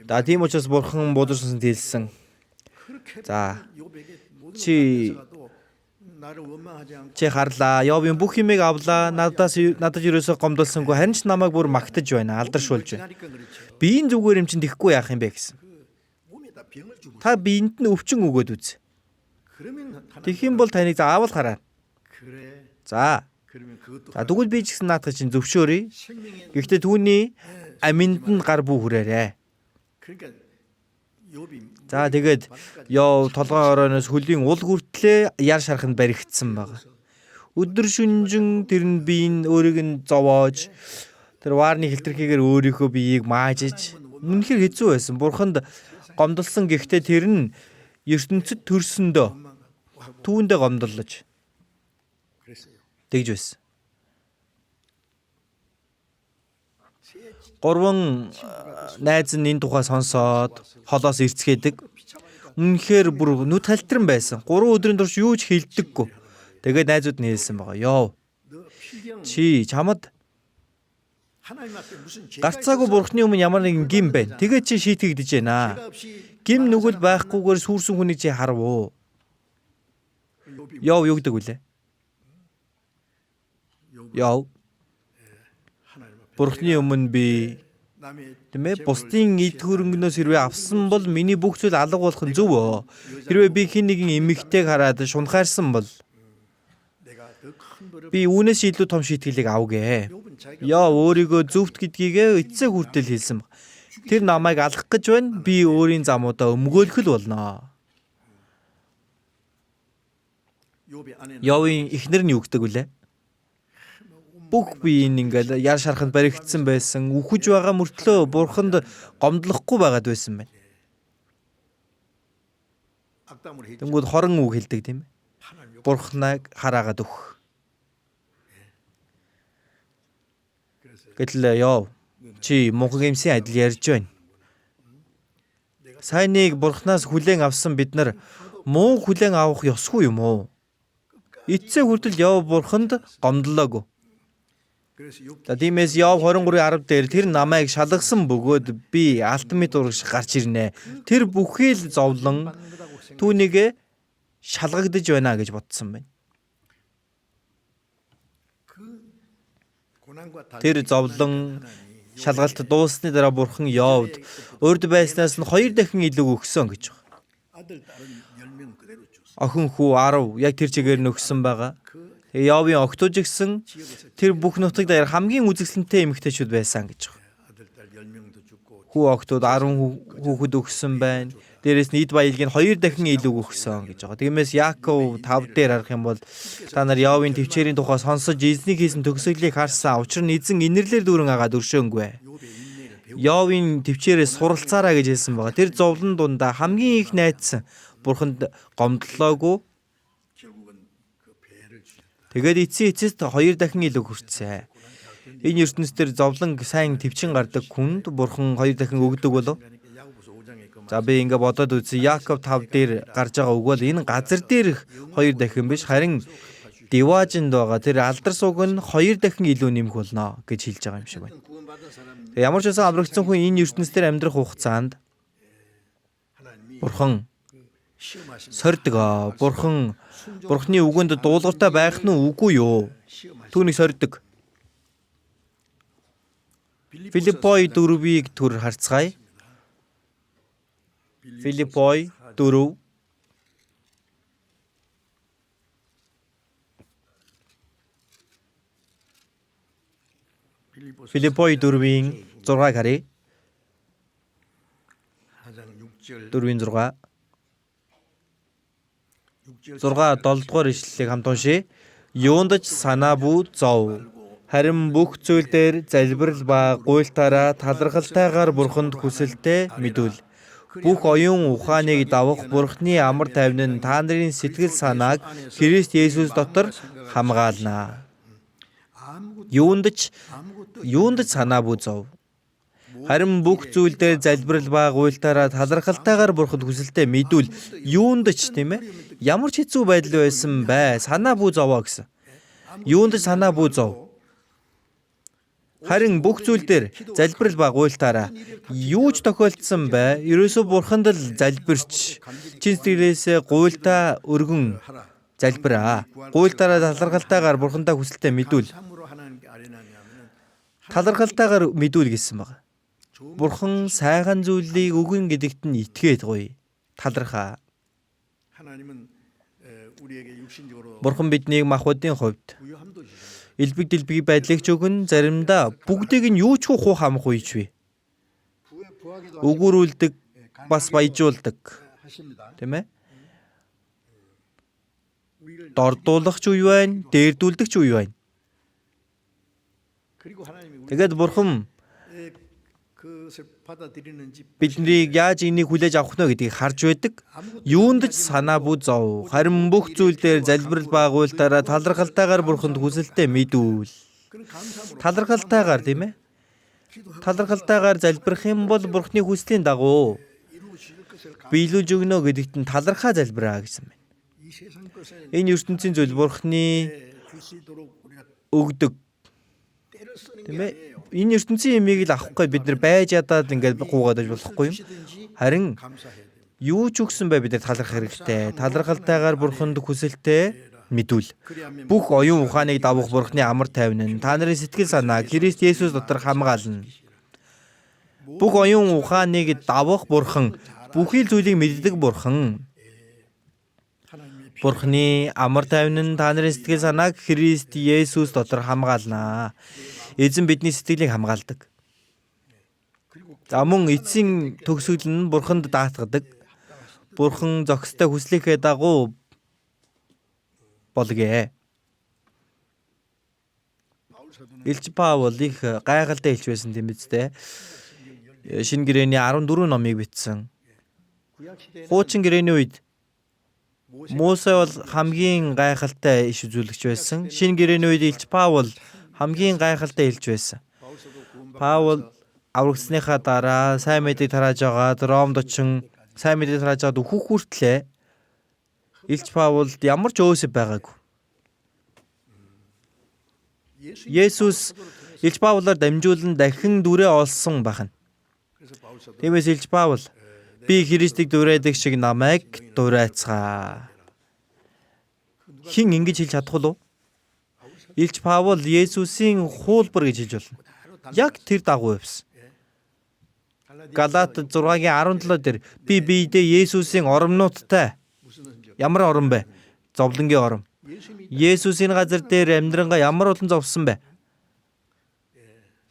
За тийм учраас Бурхан буудар сүнсэнд хэлсэн. За чи харлаа. Йовын бүх юмыг авлаа. Надаас надад ерөөсөө гомдолсонгүй. Харин ч намайг бүр магтаж байна. Алдаршуулж байна. Биеийн зүгээр юм чинь тэхгүй яах юм бэ гэсэн. Та биеинд нь өвчин өгөөд үз. Тэгэх юм бол таныг заавал хараа. За. За тэгвэл би ч гэсэн наадах чинь зөвшөөрье. Гэхдээ түүний аминд нь гар бүү хүрээрэй. За тэгээд Йов толгой оройноос хөлийн ул хүртлээ яр шарханд баригдсан байгаа. Өдөр шөнөжин тэр нь биеийн өөрийг нь зовоож тэр ваарны хилтерхийгээр өөрийнхөө биеийг маажиж үнэхээр хэцүү байсан. Бурханд гомдолсон гэхдээ тэр нь ертөнцид төрсөндөө түүндээ гомдоллож тэгж байсан. Гурван найз нь энэ тухай сонсоод холоос ирцгээдэг. Үнэхээр бүр нүд халтран байсан. 3 өдрийн турш юу ч хэлдэггүй. Тэгээд найзууд нь хэлсэн байгаа. Йов. Чи чамд гарцаагүй Бурхны өмнө ямар нэгэн гим байна. Тэгээд чи шийтгэгдэж байна. Гим нүгэл байхгүйгээр сүрсэн хүнийг чи харав уу? Йов юу гэдэг вүлээ? Йов. Бурхны өмнө би тийм ээ бусдын эд хөрөнгнөөс хэрвээ авсан бол миний бүх зүйл алга болох нь зөв өө. Хэрвээ би хэн нэгэн эмэгтэйг хараад шунхаарсан бол би үүнээс илүү том шийтгэлийг авгэ. Яа өөрийгөө зөвхт гэдгийг эцсээ хүртэл хэлсэн. Тэр намайг алгах гэж байна. Би өөрийн замуудаа өмгөөлөх л болно. Йовын эхнэр нь юу гэдэг вүлээ? Бүх бие нь ингээл яр шарханд баригдсан байсан. Үхэж байгаа мөртлөө бурханд гомдлохгүй байгаад байсан байна. Тэнгүүд хорон үг хэлдэг тийм ээ. Бурхныг хараагаад өгөх. Гэтэл Йов чи мунхаг эмсийн адил ярьж байна. Сайныг бурхнаас хүлээн авсан бид нар муу хүлээн авах ёсгүй юм уу? Эцсээ хүртэл Йов бурханд гомдлоогүй. За тиймээс Йов 23:10 дээр тэр намайг шалгасан бөгөөд би алт мэт урагш гарч ирнэ. Тэр бүхий л зовлон түүнийг шалгагдаж байна гэж бодсон байна. Тэр зовлон шалгалт дууссаны дараа бурхан Йовд урд байснаас нь 2 дахин илүү өгсөн гэж байна. Охин хүү 10 яг тэр чигээр нь өгсөн байгаа. Тэгээ Йовын октож гисэн тэр бүх нутаг даяар хамгийн үзэсгэлэнтэй эмэгтэйчүүд байсан гэж байна. Хүү охтууд 10 хүүхэд өгсөн байна. Дээрээс нь эд баялгийг нь 2 дахин илүү өгсөн гэж байгаа. Тиймээс Яаков 5 дээр харах юм бол та нар Йовын төвчээрийн тухай сонсож эзнийг хийсэн төгсгөлийг харсан. Учир нь эзэн инэрлэр дүүрэн агаад өршөөнгүй. Йовын төвчээрээс суралцаараа гэж хэлсэн байгаа. Тэр зовлон дундаа хамгийн их найдсан бурханд гомдлоогүй. Тэгээд эцсийн эцэст 2 дахин илүү хүртсэн. Энэ ертөнцийн зовлон сайн төвчин гардаг хүнд бурхан 2 дахин өгдөг болов. За би ингээ бодоод үзсэн. Яаков 5 дээр гарч байгаа үг бол энэ газар дээрх 2 дахин биш харин Диваажинд байгаа тэр алдар суг нь 2 дахин илүү нэмэх болно гэж хэлж байгаа юм шиг байна. Тэгээ ямар ч байсан аврагдсан хүн энэ ертөнцийн амьдрах хугацаанд бурхан сордог. Бурхан бурхны үгэнд дуулууртай байх нь үгүй юу? Түүнийг сордог. Филиппой 4-ийг төр харцгаая. Филиппой 4. Филиппой 4-ийн 6-ыг харъя. 4-ийн 6. 6 7 дугаар ишлэлийг хамт уншъя. Юунд ч санаа бүү зов. Харин бүх зүйл дээр залбирал ба гуйлтаараа талархалтайгаар бурханд хүсэлтээ мэдүүл. Бүх оюун ухааныг давах бурхны амар тайван нь та нарын сэтгэл санааг Христ Есүс дотор хамгаална. Юунд ч санаа бүү зов. Харин бүх зүйл дээр залбирал ба гуйлтаараа талархалтайгаар бурханд хүсэлтээ мэдүүл. Юунд ч тийм ямар ч хэцүү байдал байсан бай. Санаа бүү зовоо гэсэн. Юунд ч санаа бүү зов. Харин бүх зүйл дээр залбирал ба гуйлтаараа юу ч тохиолдсон бай. Ерөөсөө бурханд л залбирч чин сэтгэлээсээ гуйлтаа өргөн залбираа. Гуйлтаараа талархалтайгаар бурхандаа хүсэлтээ мэдүүл. Талархалтайгаар мэдүүл гэсэн баг. Бурхан сайхан зүйлийг өгөн гэдэгт нь итгээд гоё. Талархаа. Бурхан биднийг махбодын хувьд элбэг дэлбэг байдлыг ч өгөн, заримдаа бүгдийг нь юу ч хуу хамах үеч вэ. Өгөөрүүлдэг, бас баяжуулдаг. Тийм ээ? Дордуулах ч үе байна, дээрдүүлдэг ч үе байна. Тэгээд бурхан биднийг яаж энийг хүлээж авах нь гэдгийг харж байдаг. Юунд ч санаа бүү зов. Харин бүх зүйл дээр залбирал ба гуйлтаараа талархалтайгаар бурханд хүсэлтээ мэдүүл. Талархалтайгаар тийм ээ? Талархалтайгаар залбирах юм бол бурхны хүслийн дагуу биелүүлж өгнө гэдэгт нь талархаа залбираа гэсэн байна. Энэ ертөнцийн зүйл бурхны өгдөг. Тийм ээ? Энэ ертөнцийн юмыг л авахгүй бид нар байж ядаад ингээд гуугаад байж болохгүй юм. Харин юу ч өгсөн бай бид нар талархах хэрэгтэй. Талархалтайгаар бурханд хүсэлтээ мэдүүл. Бүх оюун ухааныг давах бурхны амар тайван нь та нарын сэтгэл санааг Христ Есүс дотор хамгаална. Бүх оюун ухааныг давах бурхан, бүхий л зүйлийг мэддэг бурхан. Бурхны амар тайван нь та нарын сэтгэл санааг Христ Есүс дотор хамгаална. Эзэн бидний сэтгэлийг хамгаалдаг. За мөн эцсийн төгсгөл нь бурханд даатгадаг. Бурхан зохистой хүслийнхээ дагуу болгоё. Элч Паул их гайхалтай элч байсан тийм биз дээ. Шинэ гэрээний 14 номыг бичсэн. Хуучин гэрээний үед Мусе бол хамгийн гайхалтай иш үзүүлэгч байсан. Шинэ гэрээний үед элч Паул хамгийн гайхалтай элч байсан. Паул аврагдсныхаа дараа сайн мэдээг тарааж агаад Ромд очин сайн мэдээг тарааж агаад өөхөх хүртлээ элч Паулд ямар ч өөсөв байгаагүй. Есүс элч Паулаар дамжуулан дахин дүрээ олсон байх нь. Тиймээс элч Паул би Христийг дуурайдаг шиг намайг дуурайцгаа. Хэн ингэж хэлж чадах вэ? Элч Паул Есүсийн хуулбар гэж хэлж болно. Яг тэр дагуу явсан. Галат 6-гийн 17 дээр би биедээ Есүсийн оромнуудтай. Ямар орон бэ? Зовлонгийн ором. Есүсийн газар дээр амьдрангаа ямар олон зовсон бэ?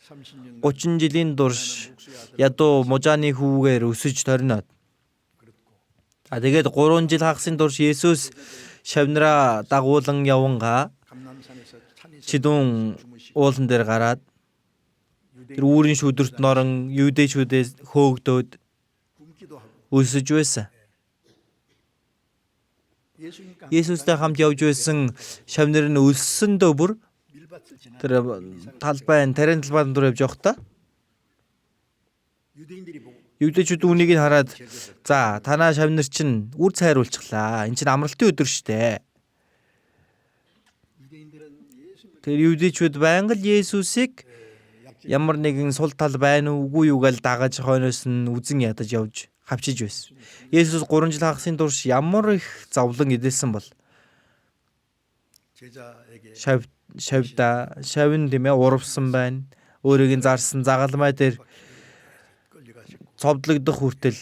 30 жилийн турш ядуу мужааны хүүгээр өсөж ториноод. За тэгээд 3 жил хагасын турш Есүс шавнараа дагуулan явангаа чидүүн уулан дээр гараад тэр үүрийн шүдэрт норон юудэчүүдээс хөөгдөөд өсөж байсан. Есүстэй хамт явж байсан шавнар нь өлссөндөө бүр тэр талбай тарийн талбайн дур явж явахдаа юудэчүүд үүнийг нь хараад за танаа шавнар чинь үр цайруулчихлаа. Энд чинь амралтын өдөр штэ. Тэр юудэчүүд байнга л Есүсийг ямар нэгэн сул тал байна уу үгүй юу гэж дагаж хойноос нь үзен ядаж явж хавчиж байсан. Есүс 3 жил хагасын турш ямар их зовлон эдэлсэн бол шавда шавн тийм урвсан байна. Өөрийг нь зарсан загалмай дээр цовдлогдох хүртэл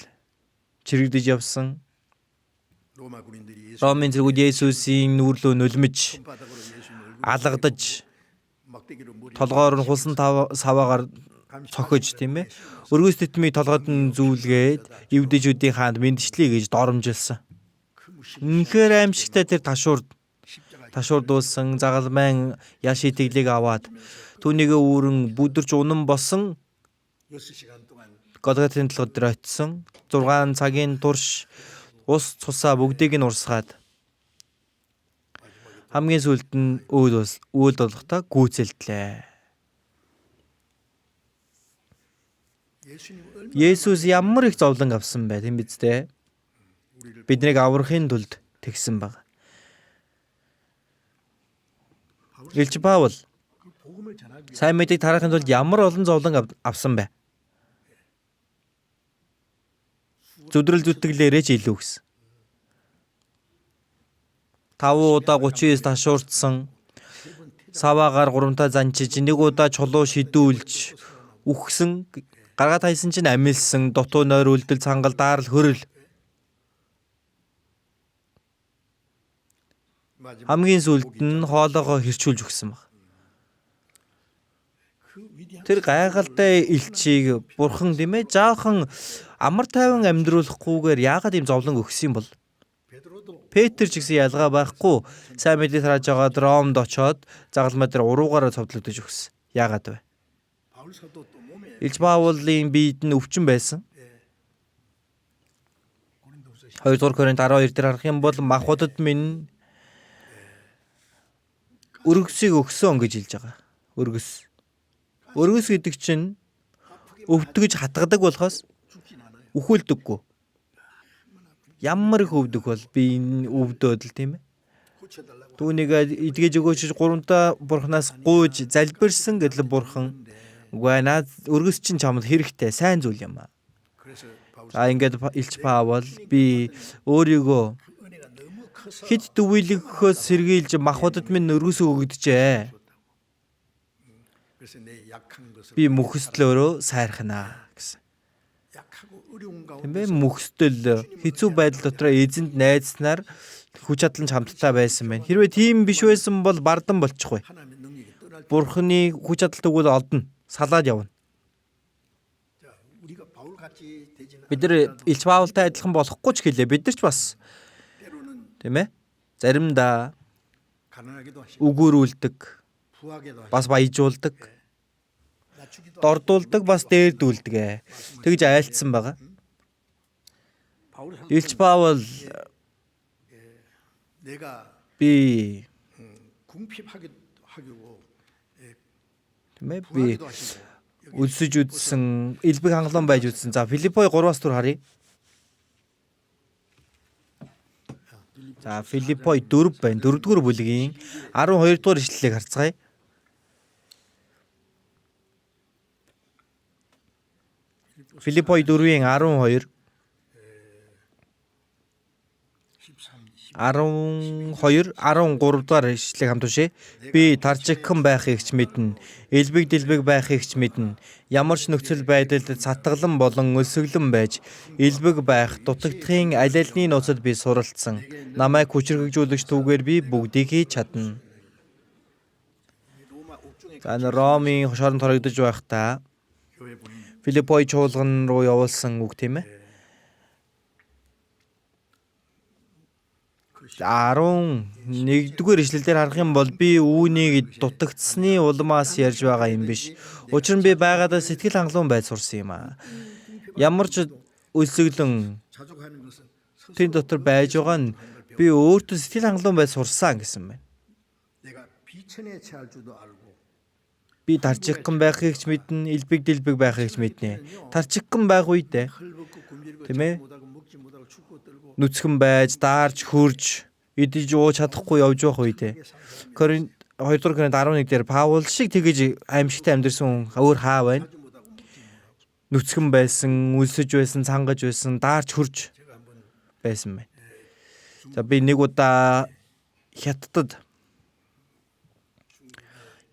чирэгдэж явсан. Ромын цэргүүд Есүсийн нүүрлөө нулимж алгадаж толгоор нь хулсан саваагаар цохиж тийм өргөс тэтмийг толгойд нь зүүлгээд евдэжүүдийн хаанд мэдчлэе гэж доромжилсан. Үнэхээр аимшигтай тэр ташуурдуулсан загалмайн ял шийтгэлийг аваад түүнийг үүрэн бүдэрч унан болсон Голготын толгой дээр очисон. 6 цагийн турш ус цусаа бүгдийг нь урсгаад хамгийн сүүлд нь өөд болохдоо гүйцэлдлээ. Есүс ямар их зовлон авсан бай тийм биз дээ. Биднийг аврахын тулд тэгсэн баг. Элч Паул сайн мэдээг тараахын тулд ямар олон зовлон авсан бэ? Зүдрэл зүтгэлээрээ ч илүү гэсэн. 5 удаа 39 ташуурдсан. Саваагаар 3 та занчиж, нэг удаа чулуу шидүүлж үхсэн. Гаргаад хайсан чинь амилсан, дутуу нойр үлдэл, цангал, даарал, хөрөл. Хамгийн сүүлд нь хоолоогоо хэрчүүлж өгсөн баг. Тэр гайхалтай элчийг бурхан тийм жаахан амар тайван амьдруулахгүйгээр яагаад ийм зовлон өгсөн юм бол? Петр ч гэсэн ялгаа байхгүй сайн мэдээ тарааж байгаад Ромд очоод загалмай дээр уруугаараа цовдлогдож өгсөн. Яагаад вэ? Элч Паулын биед нь өвчин байсан. 2 дугаар Коринт 12 дээр харах юм бол махбодод минь өргөсийг өгсөн гэж хэлж байгаа. Өргөс. Өргөс гэдэг чинь өвдгөж хатгадаг болохоос үхүүлдэггүй. Ямар их өвдөх бол би энэ өвдөөд л тийм. Түүнийг эдгэж өгөөч гурамдаа бурхнаас гуйж залбирсан гэдэл бурхан үгүй наад өргөс чинь чамд хэрэгтэй сайн зүйл юм аа. За ингээд Элч Паул би өөрийгөө хэд дүвийлэхөөс сэргийлж махбодод минь өргөс өгөгдөжээ. Би мөхөслөөрөө сайрхнаа гэсэн. Тийм ээ мөхсдөл хэцүү байдал дотор эзэнд найдснаар хүч чадал нь хамттай байсан байна. Хэрвээ тийм биш байсан бол бардан болчихгүй. Бурхны хүч чадал тэгвэл олдно, салаад явна. Бид нар Элч Паултай адилхан болохгүй ч гэлээ. Бид нар ч бас тийм заримдаа үгүйрүүлдэг, бас баяжуулдаг, дордуулдаг, бас дээрдүүлдэг. Тэгж айлтсан байгаа. Элч Паул би тийм би өлсөж үзсэн, элбэг хангалуун байж үзсэн. За Филиппой 3-аас 4 харъя. За Филиппой 4 байна. 4-р бүлгийн 12 дугаар ишлэлийг харцгаая. Филиппой 4-ийн 12 12 13 дугаар ишлэлийг хамт уншъя. Би таржигхан байхыг ч мэднэ, элбэг дэлбэг байхыг ч мэднэ. Ямар ч нөхцөл байдалд цатгалан болон өлсөглөн байж элбэг байх дутагдахын аль альны нууцад би суралцсан. Намайг хүчрхэгжүүлэгч түүгээр би бүгдийг хийж чадна. За Ромын шоронд хоригдож байхдаа Филиппой чуулган руу явуулсан үг, тийм ээ. 11-р ишлэл дээр харах юм бол би үүнийг дутагдсаны улмаас ярьж байгаа юм биш. Учир нь би байгаадаа сэтгэл хангалуун байж сурсан юм аа. Ямар ч өлсөглөн тэр дотор байж байгаа нь би өөртөө сэтгэл хангалуун байж сурсан гэсэн байна. Би тарчигхан байхыг ч мэднэ, элбэг дэлбэг байхыг ч мэднэ. Тарчигхан байх үедээ, тийм ээ, нүцгэн байж, даарч, хөрж, идэж ууж чадахгүй явж байх үедээ. Коринт 2 дугаар Коринт 11 дээр Паул шиг тэгэж аимшигтай амьдэрсэн хүн өөр хаа байна? Нүцгэн байсан, үлсэж байсан, цангаж байсан, даарч хөрж байсан байна. За би нэг удаа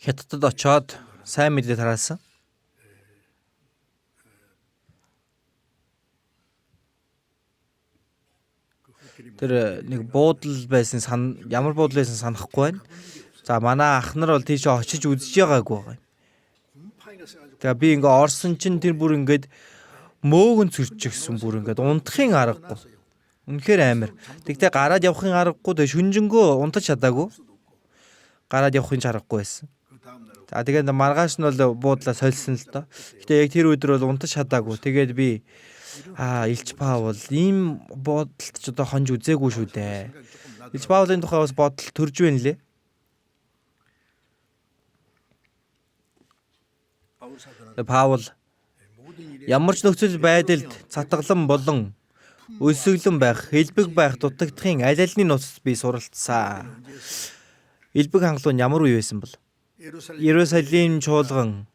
Хятадд очоод сайн мэдээ тараасан. Тэр нэг буудал байсан, ямар буудал байсан санахгүй байна. За манай ах нар бол тийш очиж үзэж байгаагүй байгаа юм. Тэгээ би ингээ орсон чинь тэр бүр ингээд мөөгөн цэрчихсэн, бүр ингээд унтахын аргагүй. Үнэхээр амар. Тэгтээ гараад явахын аргагүй, тэгээ шүнжэнгөө унтаж чадаагүй. Гараад явахын ч аргагүй байсан. За тэгээд маргааш нь бол буудлаа сольсон л доо. Гэтэ яг тэр өдөр бол унтаж чадаагүй. Тэгээд би Илч Паул ийм бодолт ч одоо хонж үзээгүй шүү дээ. Илч Паулын тухай бас бодол төрж байна лээ. Паул ямар ч нөхцөл байдалд цатгалан болон өлсөглөн байх, хэлбэг байх дутагдахын аль альны нууцд би суралцсан. Элбэг хангалуун ямар үе байсан бол? Иерусалим чуулган,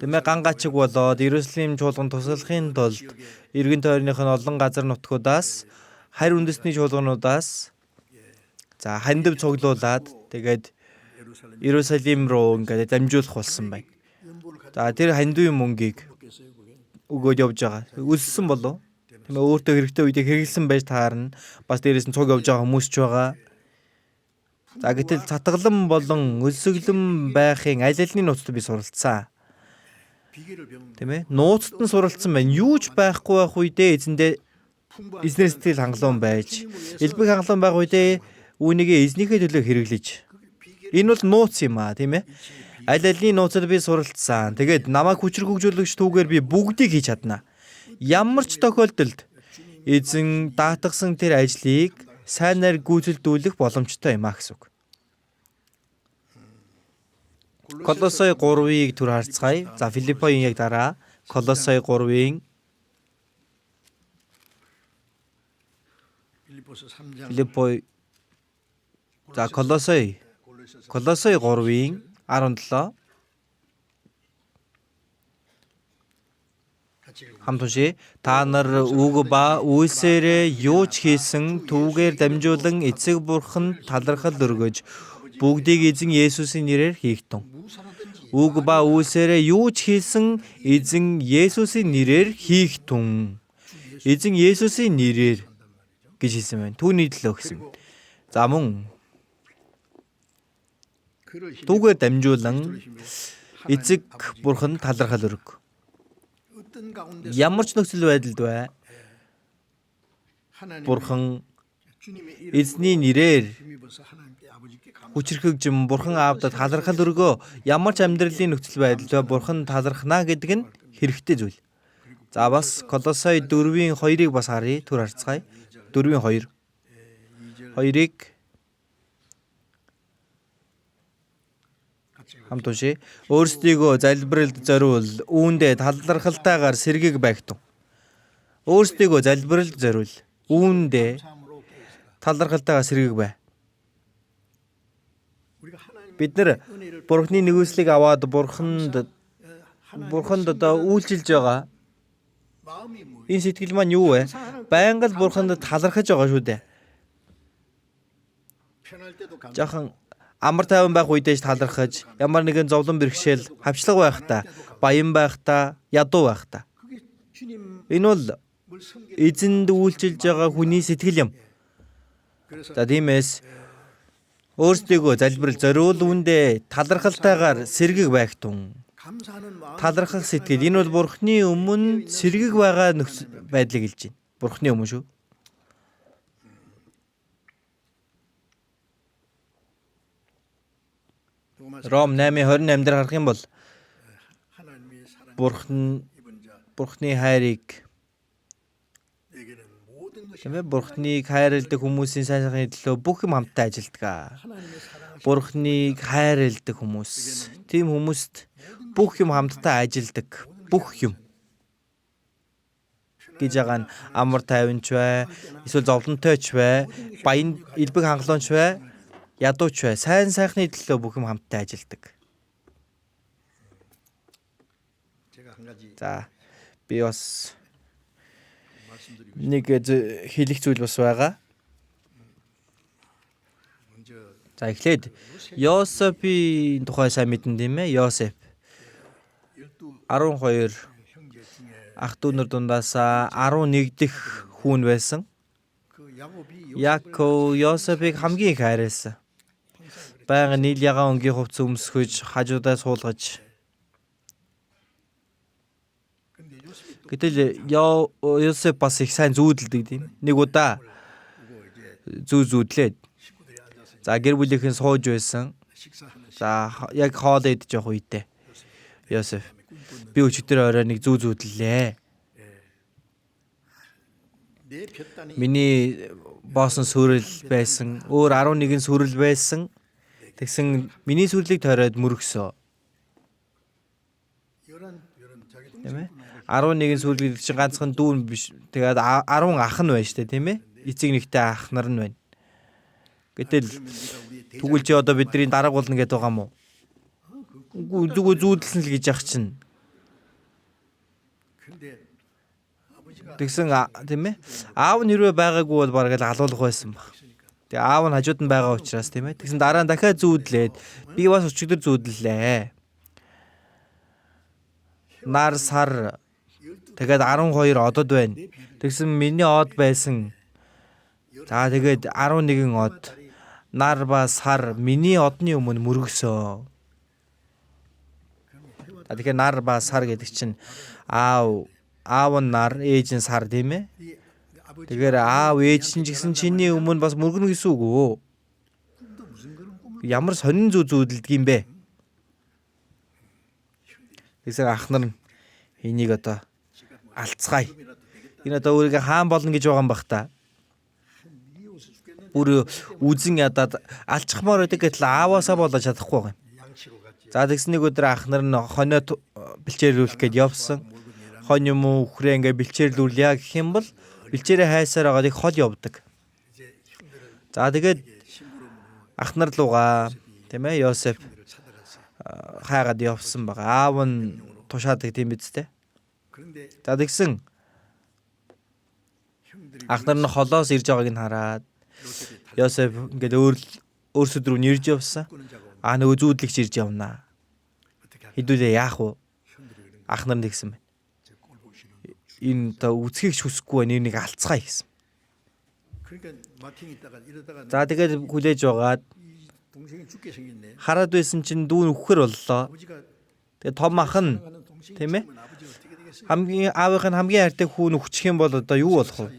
тийм ээ, ган гачиг болоод Иерусалим чуулган туслахын тулд эргэн тойрных нь олон газар нутгуудаас, харь үндэсний чуулгануудаас за хандив цуглуулад тэгээд Иерусалим руу ингээд дамжуулах болсон байна. За тэр хандивын мөнгийг өгөөд явж байгаа. Өссөн болов? Тийм ээ, өөртөө хэрэгтэй үедээ хэрэглэсэн байж таарна. Бас дээрээс нь цуг явж байгаа хүмүүс ч байгаа. За гэтэл цатгалан болон өлсөглөн байхын аль альны нууцд би суралцсан. Тийм ээ. Нууцд нь суралцсан байна. Юу ч байхгүй байх үедээ эзэндээ эзнээс сэтгэл хангалуун байж, элбэг хангалуун байх үедээ үүнийгээ эзнийхээ төлөө хэрэглэж. Энэ бол нууц юм аа, тийм ээ. Аль альны нууцад би суралцсан. Тэгээд намайг хүчрхэгжүүлэгч түүгээр би бүгдийг хийж чадна. Ямар ч тохиолдолд эзэн даатгсан тэр ажлыг сайнаар гүйцэлдүүлэх боломжтой юм а гэсэн үг. Колосой 3-ыг түр харцгаая. За Филиппоийн яг дараа Колосой 3-ын Филиппой за Колосой 3-ын 17 хамт уншъя. Та нар үг ба үйлсээрээ юу ч хийсэн түүгээр дамжуулан эцэг бурханд талархал өргөж бүгдийг эзэн Есүсийн нэрээр хийгтэн. Үг ба үйлсээрээ юу ч хийсэн эзэн Есүсийн нэрээр хийгтэн. Эзэн Есүсийн нэрээр гэж хэлсэн байна. Түүний төлөө гэсэн. За мөн түүгээр дамжуулан эцэг бурханд талархал өрг. Ямар ч нөхцөл байдалд бай Бурхан эзний нэрээр хүчрхэгжим Бурхан аавдад талархал өргөө. Ямар ч амьдралын нөхцөл байдалд бай Бурхан талархна гэдэг нь хэрэгтэй зүйл. За бас Колосой 4-ийн 2-ыг бас харъя. Түр харцгаая. 4-ийн 2. 2-ыг хамт уншъя. Өөрсдийгөө залбиралд зориул, үүндээ талархалтайгаар сэргийг байгтун. Өөрсдийгөө залбиралд зориул, үүндээ талархалтайгаар сэргийг бай. Бид нар Бурхны нэгүслийг аваад Бурханд одоо үйлчилж байгаа. Энэ сэтгэл маань юу вэ? Байнга л Бурханд талархаж байгаа шүү дээ. Жаахан амар тайван байх үедээ ч талархаж, ямар нэгэн зовлон бэрхшээл, хавчлага байхдаа, баян байхдаа, ядуу байхдаа. Энэ бол эзэнд үйлчилж байгаа хүний сэтгэл юм. За тиймээс Өөрсдийгөө залбирал зориул үүндээ талархалтайгаар сэргэг байх тун. Талархах сэтгэл энэ бол Бурхны өмнө сэргэг байгаа байдлыг хэлж байна. Бурхны өмнө шүү. Ром 8:28 дээр харах юм бол Бурхны хайрыг, тийм ээ, Бурхныг хайрладаг хүмүүсийн сайн сайхны төлөө бүх юм хамтдаа ажилладаг. Бурхныг хайрладаг хүмүүс. Тийм хүмүүст бүх юм хамтдаа ажилладаг. Бүх юм гэж байгаа нь амар тайванч бай, эсвэл зовлонтой ч бай, баян элбэг хангалуунч бай, ядууч бай. Сайн сайхны төлөө бүх юм хамтдаа ажилладаг. За би бас нэг хэлэх зүйл бас байгаа. За эхлээд Йосефийн тухай сайн мэднэ тийм ээ. Йосеф 12 ах дүү нар дундаас 11 дэх хүн байсан. Яков Йосефийг хамгийн их хайрласан. Байнга нийл ягаан өнгийн хувцас өмсгөж, хажуудаа суулгаж. Гэтэл Йосеф бас их сайн зүүдэлдэг тийм. Нэг удаа зүү зүүдлээд. За гэр бүлийнхэн сууж байсан. За яг хоол идэж явах үедээ Йосеф би өчигдөр орой нэг зүү зүүдлээ. Миний боосон сүрэл байсан. Өөр 11 сүрэл байсан. Тэгсэн миний сүрлийг тойроод мөргсөө. Тийм ээ. 11 сүрэл гэдэг чинь ганцхан дүүн биш. Тэгээд 10 ах нь байна шүү дээ, тийм ээ. Эцэг нэгтэй ах нар нь байна. Гэтэл тэгвэл чи одоо бидний дарга болно гэдээ байгаа юм уу? Үгүй зүгээр зүүдэлсэн л гэж яах чинь. Тэгсэн тийм ээ. Аав нь хэрвээ байгаагүй бол бараг л алуулах байсан баг. Тэгээ аав нь хажууд нь байгаа учраас тийм ээ. Тэгсэн дараа нь дахиад зүүдлээд би бас өчигдөр зүүдлээ. Нар сар тэгээд 12 одод байна. Тэгсэн миний од байсан. За тэгээд 11 од нар ба сар миний одны өмнө мөргөсөө. Тэгэхээр нар ба сар гэдэг чинь аав нь нар, ээж нь сар тийм ээ. Тэгэхээр аав ээж чинь ч гэсэн чиний өмнө бас мөргөнө гэсэн үг үү? Ямар сонин зүү зүүдэлдэг юм бэ? Тэгсэн ах нар энийг одоо алцгаая. Энэ одоо өөрийгөө хаан болно гэж байгаа юм бах та. Бүр үзэн ядаад алчхмаар байдаг гэтэл ааваасаа болоод чадахгүй байгаа юм. За тэгсэн нэг өдөр ах нар нь хонио бэлчээрлүүлэх гээд явсан. Хонь юм уу үхрээ ингээ бэлчээрлүүлье гэх юм бол бэлчээрээ хайсаар байгаа их хол явдаг. За тэгээд ах нар лугаа тийм ээ Йосеф хайгаад явсан байгаа. Аав нь тушаадаг тийм биз дээ. За тэгсэн ах нар нь холоос ирж байгааг нь хараад Йосеф ингээд өөрсөд рүү нэрж явсан. А нөгөө зүүдлэгч ирж явнаа. Хэдүүлээ яах вэ? Ах нар нэгсэн байна. Энэ одоо үцхийг ч хүсэхгүй байна. Энийг алцгаая гэсэн. За тэгээд хүлээж байгаад хараад байсан чинь дүү нь үхэхэр боллоо. Тэгээд том ах нь тийм ээ хамгийн аавынх нь хамгийн хайртай хүү нь үхчих юм бол одоо юу болох вэ?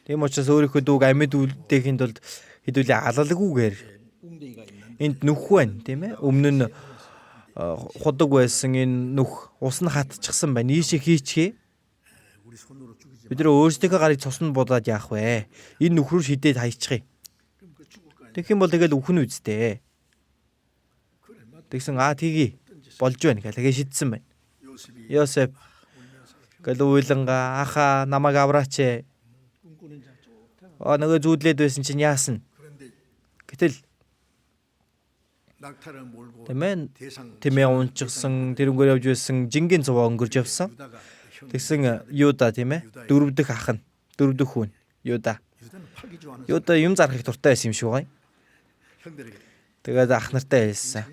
Тийм учраас өөрийнхөө дүүг амьд үлдээхийн тулд хэдүүлээ алалгүйгээр энд нүх байна тийм ээ. Өмнө нь худаг байсан энэ нүх ус нь хатчихсан байна. Ийшээ хийчихье. Бид нэр өөрсдийнхөө гарыг цуснд будаад яах вэ? Энэ нүх рүү шидээд хайчихъя. Тэгэх юм бол тэгэл үхэн үсттэй. Тэгсэн аа тгий болж байна гэл тэгээ шидсэн байна. Йосеф гэл уйланга аха намайг авраач ээ. Аа нөгөө зүүдлээд байсан чинь яасан? Гэтэл тийм ээ тэмээ унчихсан тэрнгээр явж байсан жингийн цуваа өнгөрч явсан. Тэгсэн Юда тийм ээ дөрөв дэх ах нь дөрөв дэх хүн Юда. Юда юм зарахыг дуртай байсан юм шиг байгаа юм. Тэгээд ах нартай хэлсэн.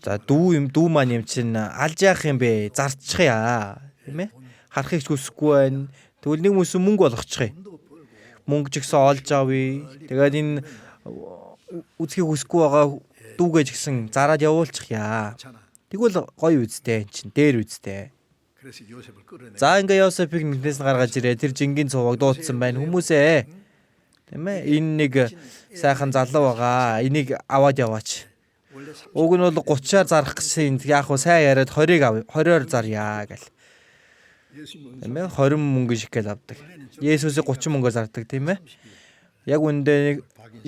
За дүү юм дүү маань юм чинь алж яах юм бэ? Зарчихъя тийм ээ. Харахыг ч хүсэхгүй байна. Тэгвэл нэг мөсөн мөнгө олгочихъя. Мөнгө ч гэсэн олж авъя. Тэгээд энэ Үзхийг хүсэхгүй байгаа дүүгээ ч гэсэн зараад явуулчихъя. Тэгвэл гоё үстэй эн чинь дээр үстэй. 그래서 요셉을 끌어내. За ингээ Йосефийг нэгнээс нь гаргаж ирээ. Тэр жингийн цуваг дуудсан байна. Хүмүүсээ. Тийм ээ. Энэ нэг сайхан залуу байгаа. Энийг аваад яваач. 원래 Уг нь бол 30-аар зарах гэсэн. Яг хуу сайн яриад 20-ыг ав. 20-оор зарья гэл. 예수님 Тийм ээ. 20 мөнгө шиг гэл авдаг. Есүсийг 30 мөнгөөр зардаг тийм ээ. Яг үүндээ нэг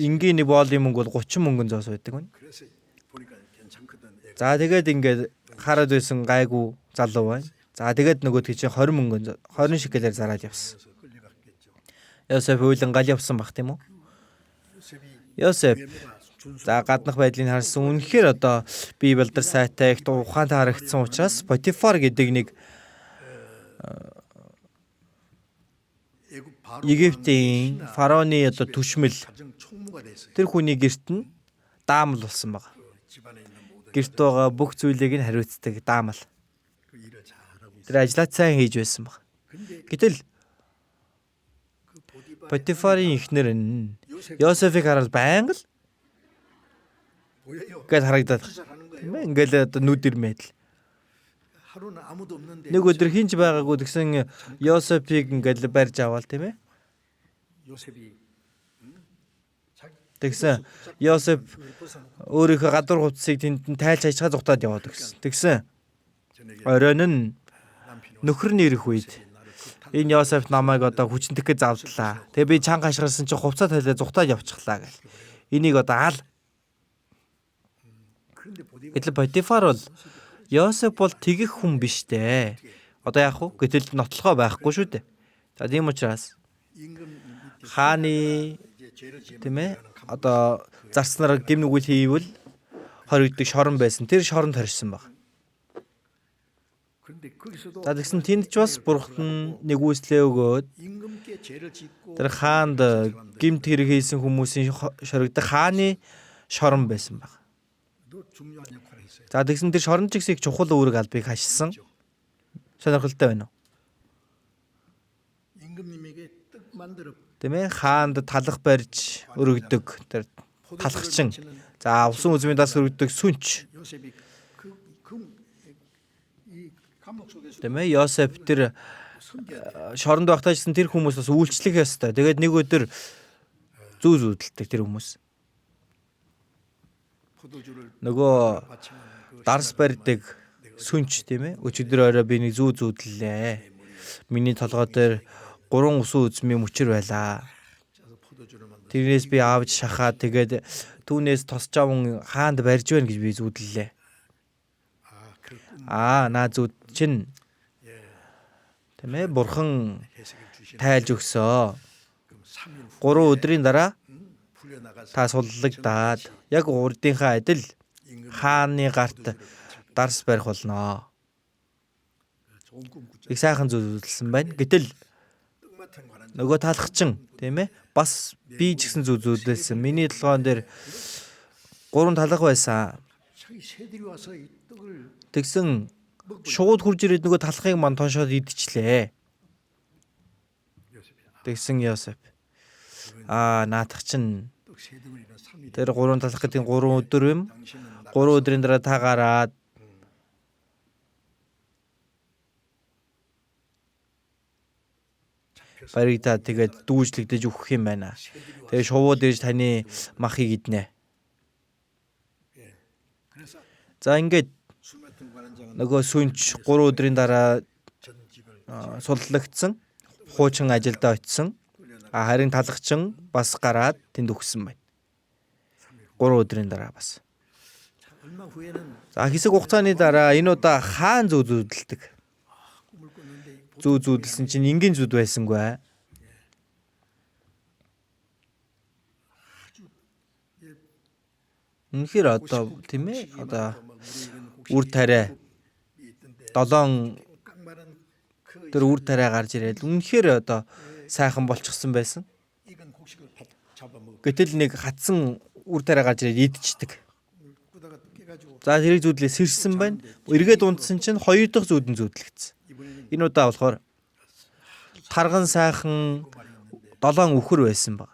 энгийн нэг боолын мөнгө бол 30 мөнгөн зоос байдаг байна. 그래서 보니까 괜찮거든. 애가. За тэгээд ингээд хараад байсан гайгүй залуу байна. За тэгээд нөгөөдг чинь 20 мөнгөн 20 шекелээр зараад явсан. 그래서 끌려갔겠죠. Йосеф уйлан гал явсан баг тийм үү? 요셉이 Йосеф 외모가 준수. за гаднах байдлыг харсан. Үнэхээр одоо бие балдар сайтай их ухаантай харагдсан учраас Потифар гэдэг нэг 애굽 바로 Египтийн фараоны одоо түшмэл 가정 총무가 됐어요. тэр хүний герт нь даамал болсон баг. 집안에 있는 모든 Герт байгаа бүх зүйлийг нь хариуцдаг даамал. 그 일을 잘하고 있어요. Тэр ажлаа сайн хийж байсан баг. 근데 Гэтэл 그 보디발 Потифарын эхнэр нь 요셉 Йосефийг хараад байнга л 보여요. гэж харагдаад. 잘하는 거예요. Тийм ээ ингээл одоо нүд ирмээд л. 하루는 아무도 없는데 Нэг өдөр хинч байгаагүй тэгсэн Йосефийг ингээл барьж аваал тийм ээ. 요셉이 응? 자기 Тэгсэн Йосеф 벗어놓고 өөрийнхөө гадуур хувцсыг тэнд нь тайлж хайчгаа зугтаад яваад өгсөн. Тэгсэн 저녁에 оройн нь 남편이 нөхөр нь ирэх үед 나를 극탄 энэ Йосеф намайг одоо хүчнэх гэж завдлаа. Тэгээ би чанга хашгирсан чинь хувцаа тайлаа зугтаад явчихлаа гэл. Энийг одоо ал. 그런데 보디발 Гэтэл Потифар бол Йосеф бол тэгэх хүн биш дээ. Одоо яах вэ? Гэтэл нотлохоо байхгүй шүү дээ. За тийм учраас 임금 밑에 хааны 이제 죄를 지으면 тийм ээ одоо зарснаар гим нүгэл хийвэл хоригддаг шорон байсан. Тэр шоронд хорьсон баг. 그런데 거기서도 За тэгсэн тэнд ч бас бурхан нэгүслээ өгөөд 임금께 죄를 짓고 тэр хаанд гимт хэрэг хийсэн хүмүүсийн шоригдох хааны шорон байсан баг. 도 중요한 역할을 했어요. За тэгсэн тэр шорон ч гэсэн их чухал үүрэг албыг хашсан. Сонирхолтой байна уу? 임금님에게 떡 만들어 Тийм ээ хаанд талах барьж өргөдөг тэр талхчин. 포도주를 바치는 За усан үзмийн дас өргөдөг сүнч. 요셉이 그금이 감옥 속에서 Тийм ээ Йосеф тэр 섬겨야 돼. шоронд байхдаа ч гэсэн тэр хүмүүс бас үйлчлэх ёстой. Тэгээд нэг өдөр зүү зүүдэлдэг тэр хүмүүс. 포도주를 Нөгөө 바치는 그 дарс барьдаг сүнч тийм ээ. Өчигдөр орой би нэг зүү зүүдлээ. Миний толгой дээр гурван усан үзмийн мөчөр байлаа. 짜서 포도주를 만들어 Тэрнээс би аавж шахаад тэгээд түүнээс тос жавн хаанд барьж байна гэж би зүүдлээ. 아, 그 꿈, Аа наа зүүд чинь 예, тийм ээ бурхан 해석을 주시는 тайлж өгсөө. 그럼 3일 후 3 өдрийн дараа 풀려나가서 та суллагдаад яг урдынхаа адил 임금 хааны гарт дарс барих болно. 좋은 꿈 꾸자. Их сайхан зүйл үзүүлсэн байна. Гэтэл 떡 맡은 관한 нөгөө талхчин тийм ээ бас би ч гэсэн зүйл зүйлсэн. Миний толгоон дээр гурван талах байсан. 자기 새들이 와서 이 떡을 Тэгсэн шууд хурж ирээд нөгөө талхыг мань тоншоод идчихлээ. 요셉이 아, Тэгсэн Йосеф. Аа наадах чинь 떡 세 덩어리는 3일. тэр гурван талах гэдэг нь гурван өдөр юм. 당신은 나 Гурван өдрийн дараа та гараад 잡혀서 баригдаа тэгээд дүүжлэгдэж өгөх юм байна. 새들이 와서 Тэгээд шувууд ирж таны махыг иднэ. 예. 그래서 За ингээд 술 맡은 관원장은 нөгөө сүнч 3 өдрийн дараа 전 집을 суллагдсан. Хуучин ажилдаа очисон. 끌려나가 А харин талхчин бас гараад тэнд өгсөн байна. 3 өдрийн дараа бас. 얼마 후에는 За хэсэг хугацааны дараа энэ удаа хаан зүү зүүдэлдэг. 꿈을 꿨는데 이 Зүү зүүдэлсэн чинь энгийн зүд байсангүй. Үнэхээр одоо тийм ээ одоо үр тариа 있던데 долоон 깡마른 그 тэр үр тариа гарч ирээд үнэхээр одоо сайхан болчихсон байсан. 익은 곡식을 밥 잡아먹 Гэтэл нэг хатсан үр тариа гарч ирээд идчихдэг. 꾸다가 깨가지고 За тэрийг зүүдлээ сэрсэн байна. Эргээд унтсан чинь хоёр дахь зүүдэн зүүдлэгдсэн. 이번에는 Энэ удаа болохоор тарган сайхан 말이 있는데 долоон үхэр байсан баг.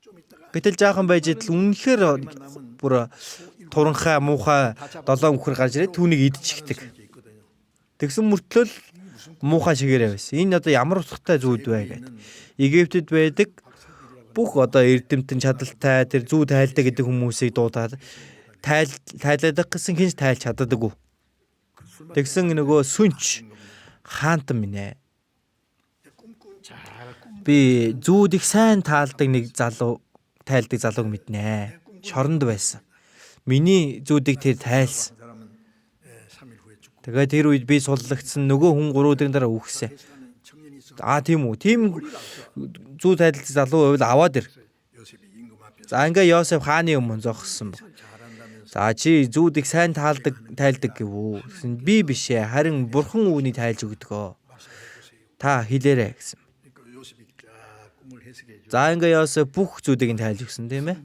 좀 있다가 Гэтэл жаахан байж идэл үнэхээр бүр туранхай муухай долоон үхэр гарч ирээд түүнийг идчихдэг. Тэгсэн мөртлөө муухай шигээрээ байсан. Энэ одоо ямар утгатай зүүд вэ гэд. Египтэд байдаг бүх одоо эрдэмтэн чадaltaй тэр зүү тайлдаг гэдэг хүмүүсийг дуудаад тайлаадаг гэсэн хинч тайлж чаддаггүй. Тэгсэн нөгөө сүнч хаантан минь ээ. Би зүүд их сайн таалдаг нэг залуу тайлдаг залууг мэднэ. Шоронд байсан. Миний зүүдийг тэр тайлсан. Тэгээд тэр үед би суллагдсан нөгөө хүн 3 өдрийн дараа үхсэн. Аа тийм үү. Тийм зүү тайлдаг залуу байвал аваад ир. За ингээ Йосеф хааны өмнө зогссон баг. За чи зүүд их сайн тайлдаг гэв үү? Гэсэн би биш ээ. Харин бурхан үүнийг тайлж өгдөгөө. Та хэлээрэй гэсэн. За ингээ Йосеф бүх зүүдийг нь тайлж өгсөн тийм ээ.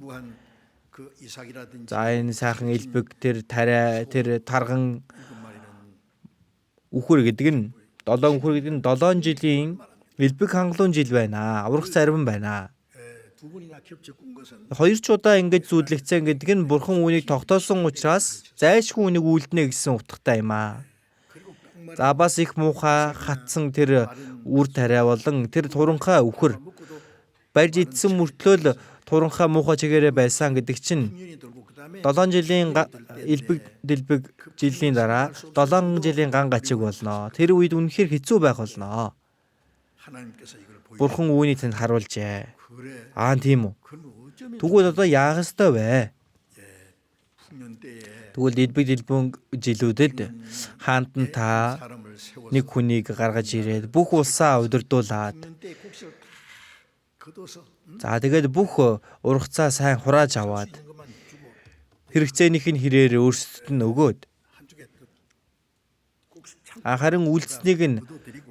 За энэ сайхан элбэг тэр тариа тэр тарган үхэр гэдэг нь долоон үхэр гэдэг нь 7 жилийн элбэг хангалуун жил байна. Аврах зарим байна. Хоёр ч удаа ингэж зүүдлэгцэн гэдэг нь бурхан үүнийг тогтоосон учраас зайлшгүй үүнийг үйлдэнэ гэсэн утгатай юм аа. За бас их муухай хатсан тэр үр тариа болон тэр туранхай үхэр барьж идсэн мөртлөө л туранхай муухай чигээрээ байсан гэдэг чинь 7 жилийн элбэг дэлбэг жилийн дараа 7 жилийн ган гачиг болно. Тэр үед үнэхээр хэцүү байх болно. Бурхан үүнийг танд харуулжээ. Аа тийм үү. Тэгвэл одоо яах ёстой вэ? Тэгвэл элбэг дэлбэн жилүүдэд хаант нь та нэг хүнийг гаргаж ирээд бүх улсаа удирдуулаад за тэгээд бүх ургацаа сайн хурааж аваад хэрэгцээнийх нь хэрээр өөрсдөд нь өгөөд харин үлдсэнийг нь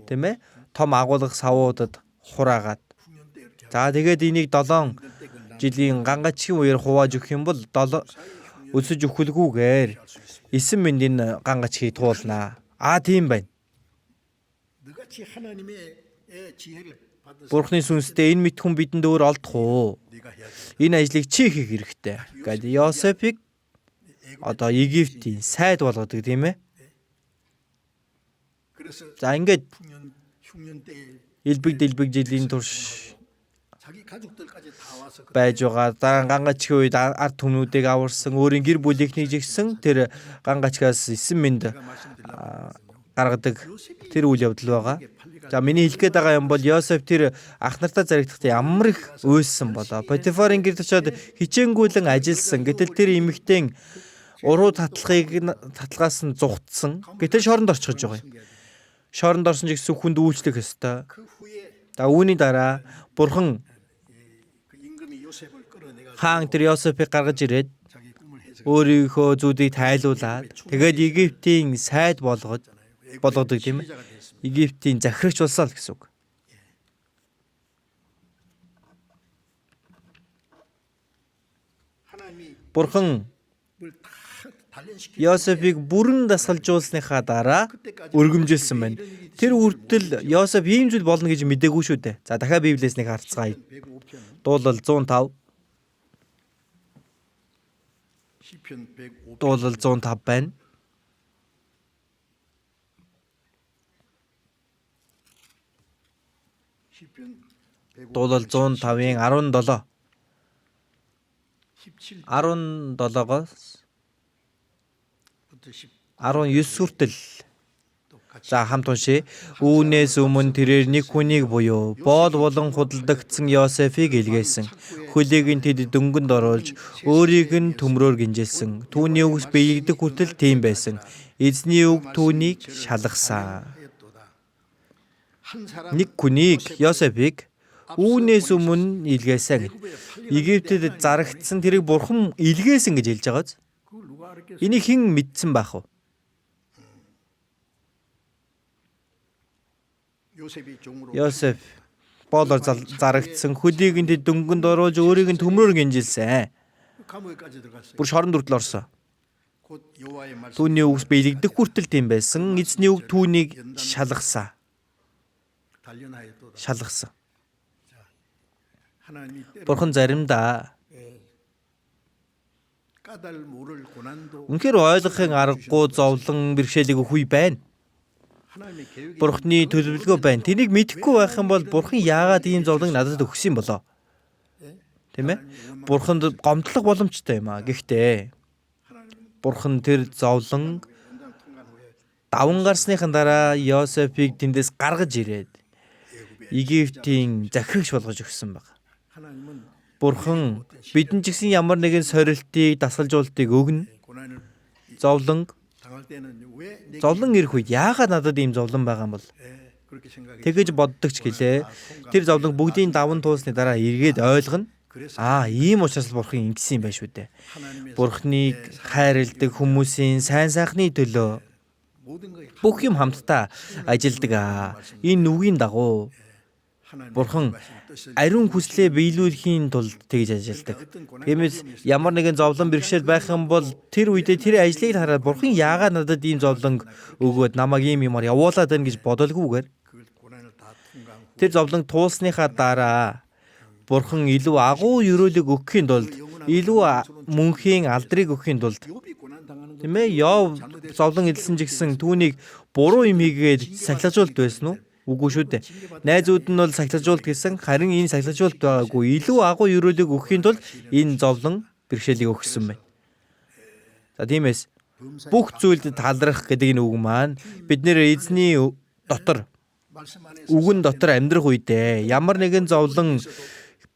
тийм ээ том агуулга савуудад хураагаад за тэгээд энийг 7 жилийн гангачгийн үеэр хувааж өгөх юм бол өсөж өхөлгүйгээр эсэн мэнд энэ гангачгийг туулнаа. Аа тийм байна. Бурхны сүнстэй энэ мэт хүн бидэнд өөр олдох уу? Энэ ажлыг чи хийх хэрэгтэй гэд Йосефийг одоо Египтийн сайд болгодог тийм ээ. За ингээд элбэг дэлбэг жилийн турш байж байгаа. Дараа гангачгийн үед ард түмнүүдийг аварсан, өөрийн гэр бүлийнхнийг жигсэн тэр гангачгаас эсэн мэнд гаргадаг тэр үйл явдал байгаа. За миний хэлэх гээд байгаа юм бол Йосеф тэр ах нартаа заригдахдаа ямар их уйссан болоо. Потифарын гэрт очиод хичээнгүйлэн ажилласан. Гэтэл тэр эмэгтэйн уруу татлагаас нь зугтсан. Гэтэл шоронд орчихож байгаа юм. Шоронд орсон ч гэсэн хүнд үйлчлэх ёстой. За үүний дараа бурхан хаан тэр Йосефийг гаргаж ирээд өөрийнхөө зүүдийг тайлуулад тэгээд Египтийн сайд болгодог тийм ээ. Египтийн захирагч болсон л гэсэн үг. Бурхан Йосефийг бүрэн дасгалжуулсныхаа дараа өргөмжилсөн байна. Тэр үртэл Йосеф ийм зүйл болно гэж мдээгүй шүү дээ. За дахиад Библиэс нэг харцгаая. Дуулал 105. Дуулал 105 байна. Дуулал 105-ын 17. 17-оос 19 хүртэл. За хамт уншъя. Үүнээс өмнө тэрээр нэг хүнийг буюу боол болон худалдагдсан Йосефийг илгээсэн. Хөлийг нь тэд дөнгөнд оруулж өөрийг нь төмрөөр гинжилсэн. Түүний үгс биелэгдэх хүртэл тийм байсан. Эзний үг түүнийг шалгасан. Нэг хүнийг Йосефийг үүнээс өмнө илгээсэн гэд. Египтэд зарагдсан тэрийг бурхан илгээсэн гэж хэлж байгааз. Энийг хэн мэдсэн байх вэ? Йосеф боолоор зарагдсан хөлийг нь тэд дөнгөнд оруулж өөрийг нь төмрөөр гинжилсэн. Бүр шоронд хүртэл орсон. Түүний үгс биелэгдэх хүртэл тийм байсан. Эзний үг түүнийг шалгасан. Шалгасан. Бурхан заримдаа 까달 모를 고난도 Үнэхээр ойлгохын аргагүй зовлон бэрхшээлийг өгөх үе байна. 하나님의 계획이 Бурхны төлөвлөгөө байна. Тэнийг мэдэхгүй байх юм бол Бурхан яагаад ийм зовлон надад өгсөн юм болоо? Тийм ээ? Бурханд гомдлох боломжтой юм аа. Гэхдээ Бурхан тэр зовлон 연장 통관 후에 даван гарсныхан дараа Йосефийг тэндээс гаргаж ирээд Египтийн захирагч болгож өгсөн баг. 하나님은 Бурхан бидэн ч гэсэн ямар нэгэн сорилтыг, дасгалжуултыг өгнө. 고난을 Зовлон 당할 때는 왜 내게 зовлон ирэх үед яагаад надад ийм зовлон байгаа юм бол 예, 그렇게 생각이 тэгэж боддог ч гэлээ. Тэр зовлон бүгдийн даван туулсны дараа эргээд ойлгоно. Аа, ийм учраас л бурхан ингэсэн юм байна шүү дээ. 하나님의 Бурханыг хайрладаг хүмүүсийн сайн сайхны төлөө 모든 것이 бүх юм хамтдаа ажилдаг аа. Энэ нүгийн дагуу 하나님의 Бурхан 말씀 뜻을 ариун хүслээ биелүүлэхийн тулд тэгж ажилдаг. Тиймээс ямар нэгэн зовлон бэрхшээл байх юм бол тэр үедээ тэр ажлыг хараад бурхан яагаад надад ийм зовлон өгөөд намайг ийм юмар явуулаад байна гэж бодолгүйгээр 그걸 고난을 다 통과한 후 тэр зовлон туулсныхаа дараа бурхан илүү агуу ерөөлөг өгөхийн тулд илүү мөнхийн алдрыг өгөхийн тулд 욥이 고난 당하는 것 тийм ээ Йов зовлон эдэлсэн ч гэсэн түүнийг буруу юм хийгээд сахилгажуулт байсан уу? Үгүй шүү дээ. Найзууд нь бол сахилгажуулт гэсэн харин энэ сахилгажуулт байгаагүй илүү агуу ерөөлөг өгөхийн тулд энэ зовлон бэрхшээлийг өгсөн байна. За тиймээс бүх зүйлд талрах гэдэг энэ үг маань бид нэр эзний дотор 말씀 안에서 үгэн дотор амьдрах үедээ ямар нэгэн зовлон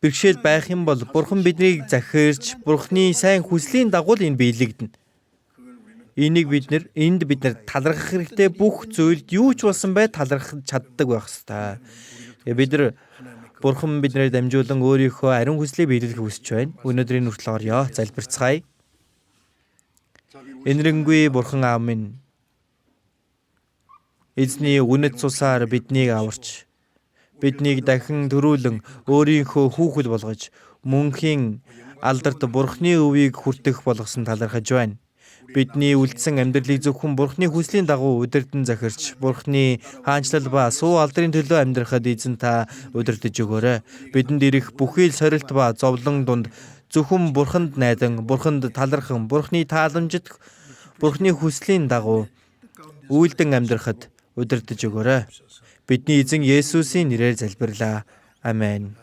бэрхшээл байх юм бол бурхан биднийг захирч бурханы сайн хүслийн дагуу л энэ биелэгдэнэ. Энийг бид нэр энд бид нэр талархах хэрэгтэй бүх зүйлд юу ч болсон бай талархах чаддаг байх ёстой. Тэгээ бид нар бурхан биднээр дамжуулан өөрийнхөө ариун хүслийг биелүүлэхийг хүсэж байна. Өнөөдрийн хүртэл орё. Залбирцгаая. Энэрэнгүй бурхан аав минь эзний үнэт цусаар биднийг аварч биднийг дахин төрүүлэн өөрийнхөө хүүхэд болгож мөнхийн алдарт бурхны өвийг хүртэх болгосон талархаж байна. Бидний үлдсэн амьдралыг зөвхөн бурхны хүслийн дагуу удирдан захирч бурхны хаанчлал ба суу алдрын төлөө амьдрахад эзэн та удирдах өгөөрэй. Бидэнд ирэх бүхий л сорилт ба зовлон дунд зөвхөн бурханд найдан, бурханд талархан, бурхны тааламжид бурхны хүслийн дагуу үйлдэн амьдрахад удирдах өгөөрэй. Бидний эзэн Есүсийн нэрээр залбирлаа. Амен.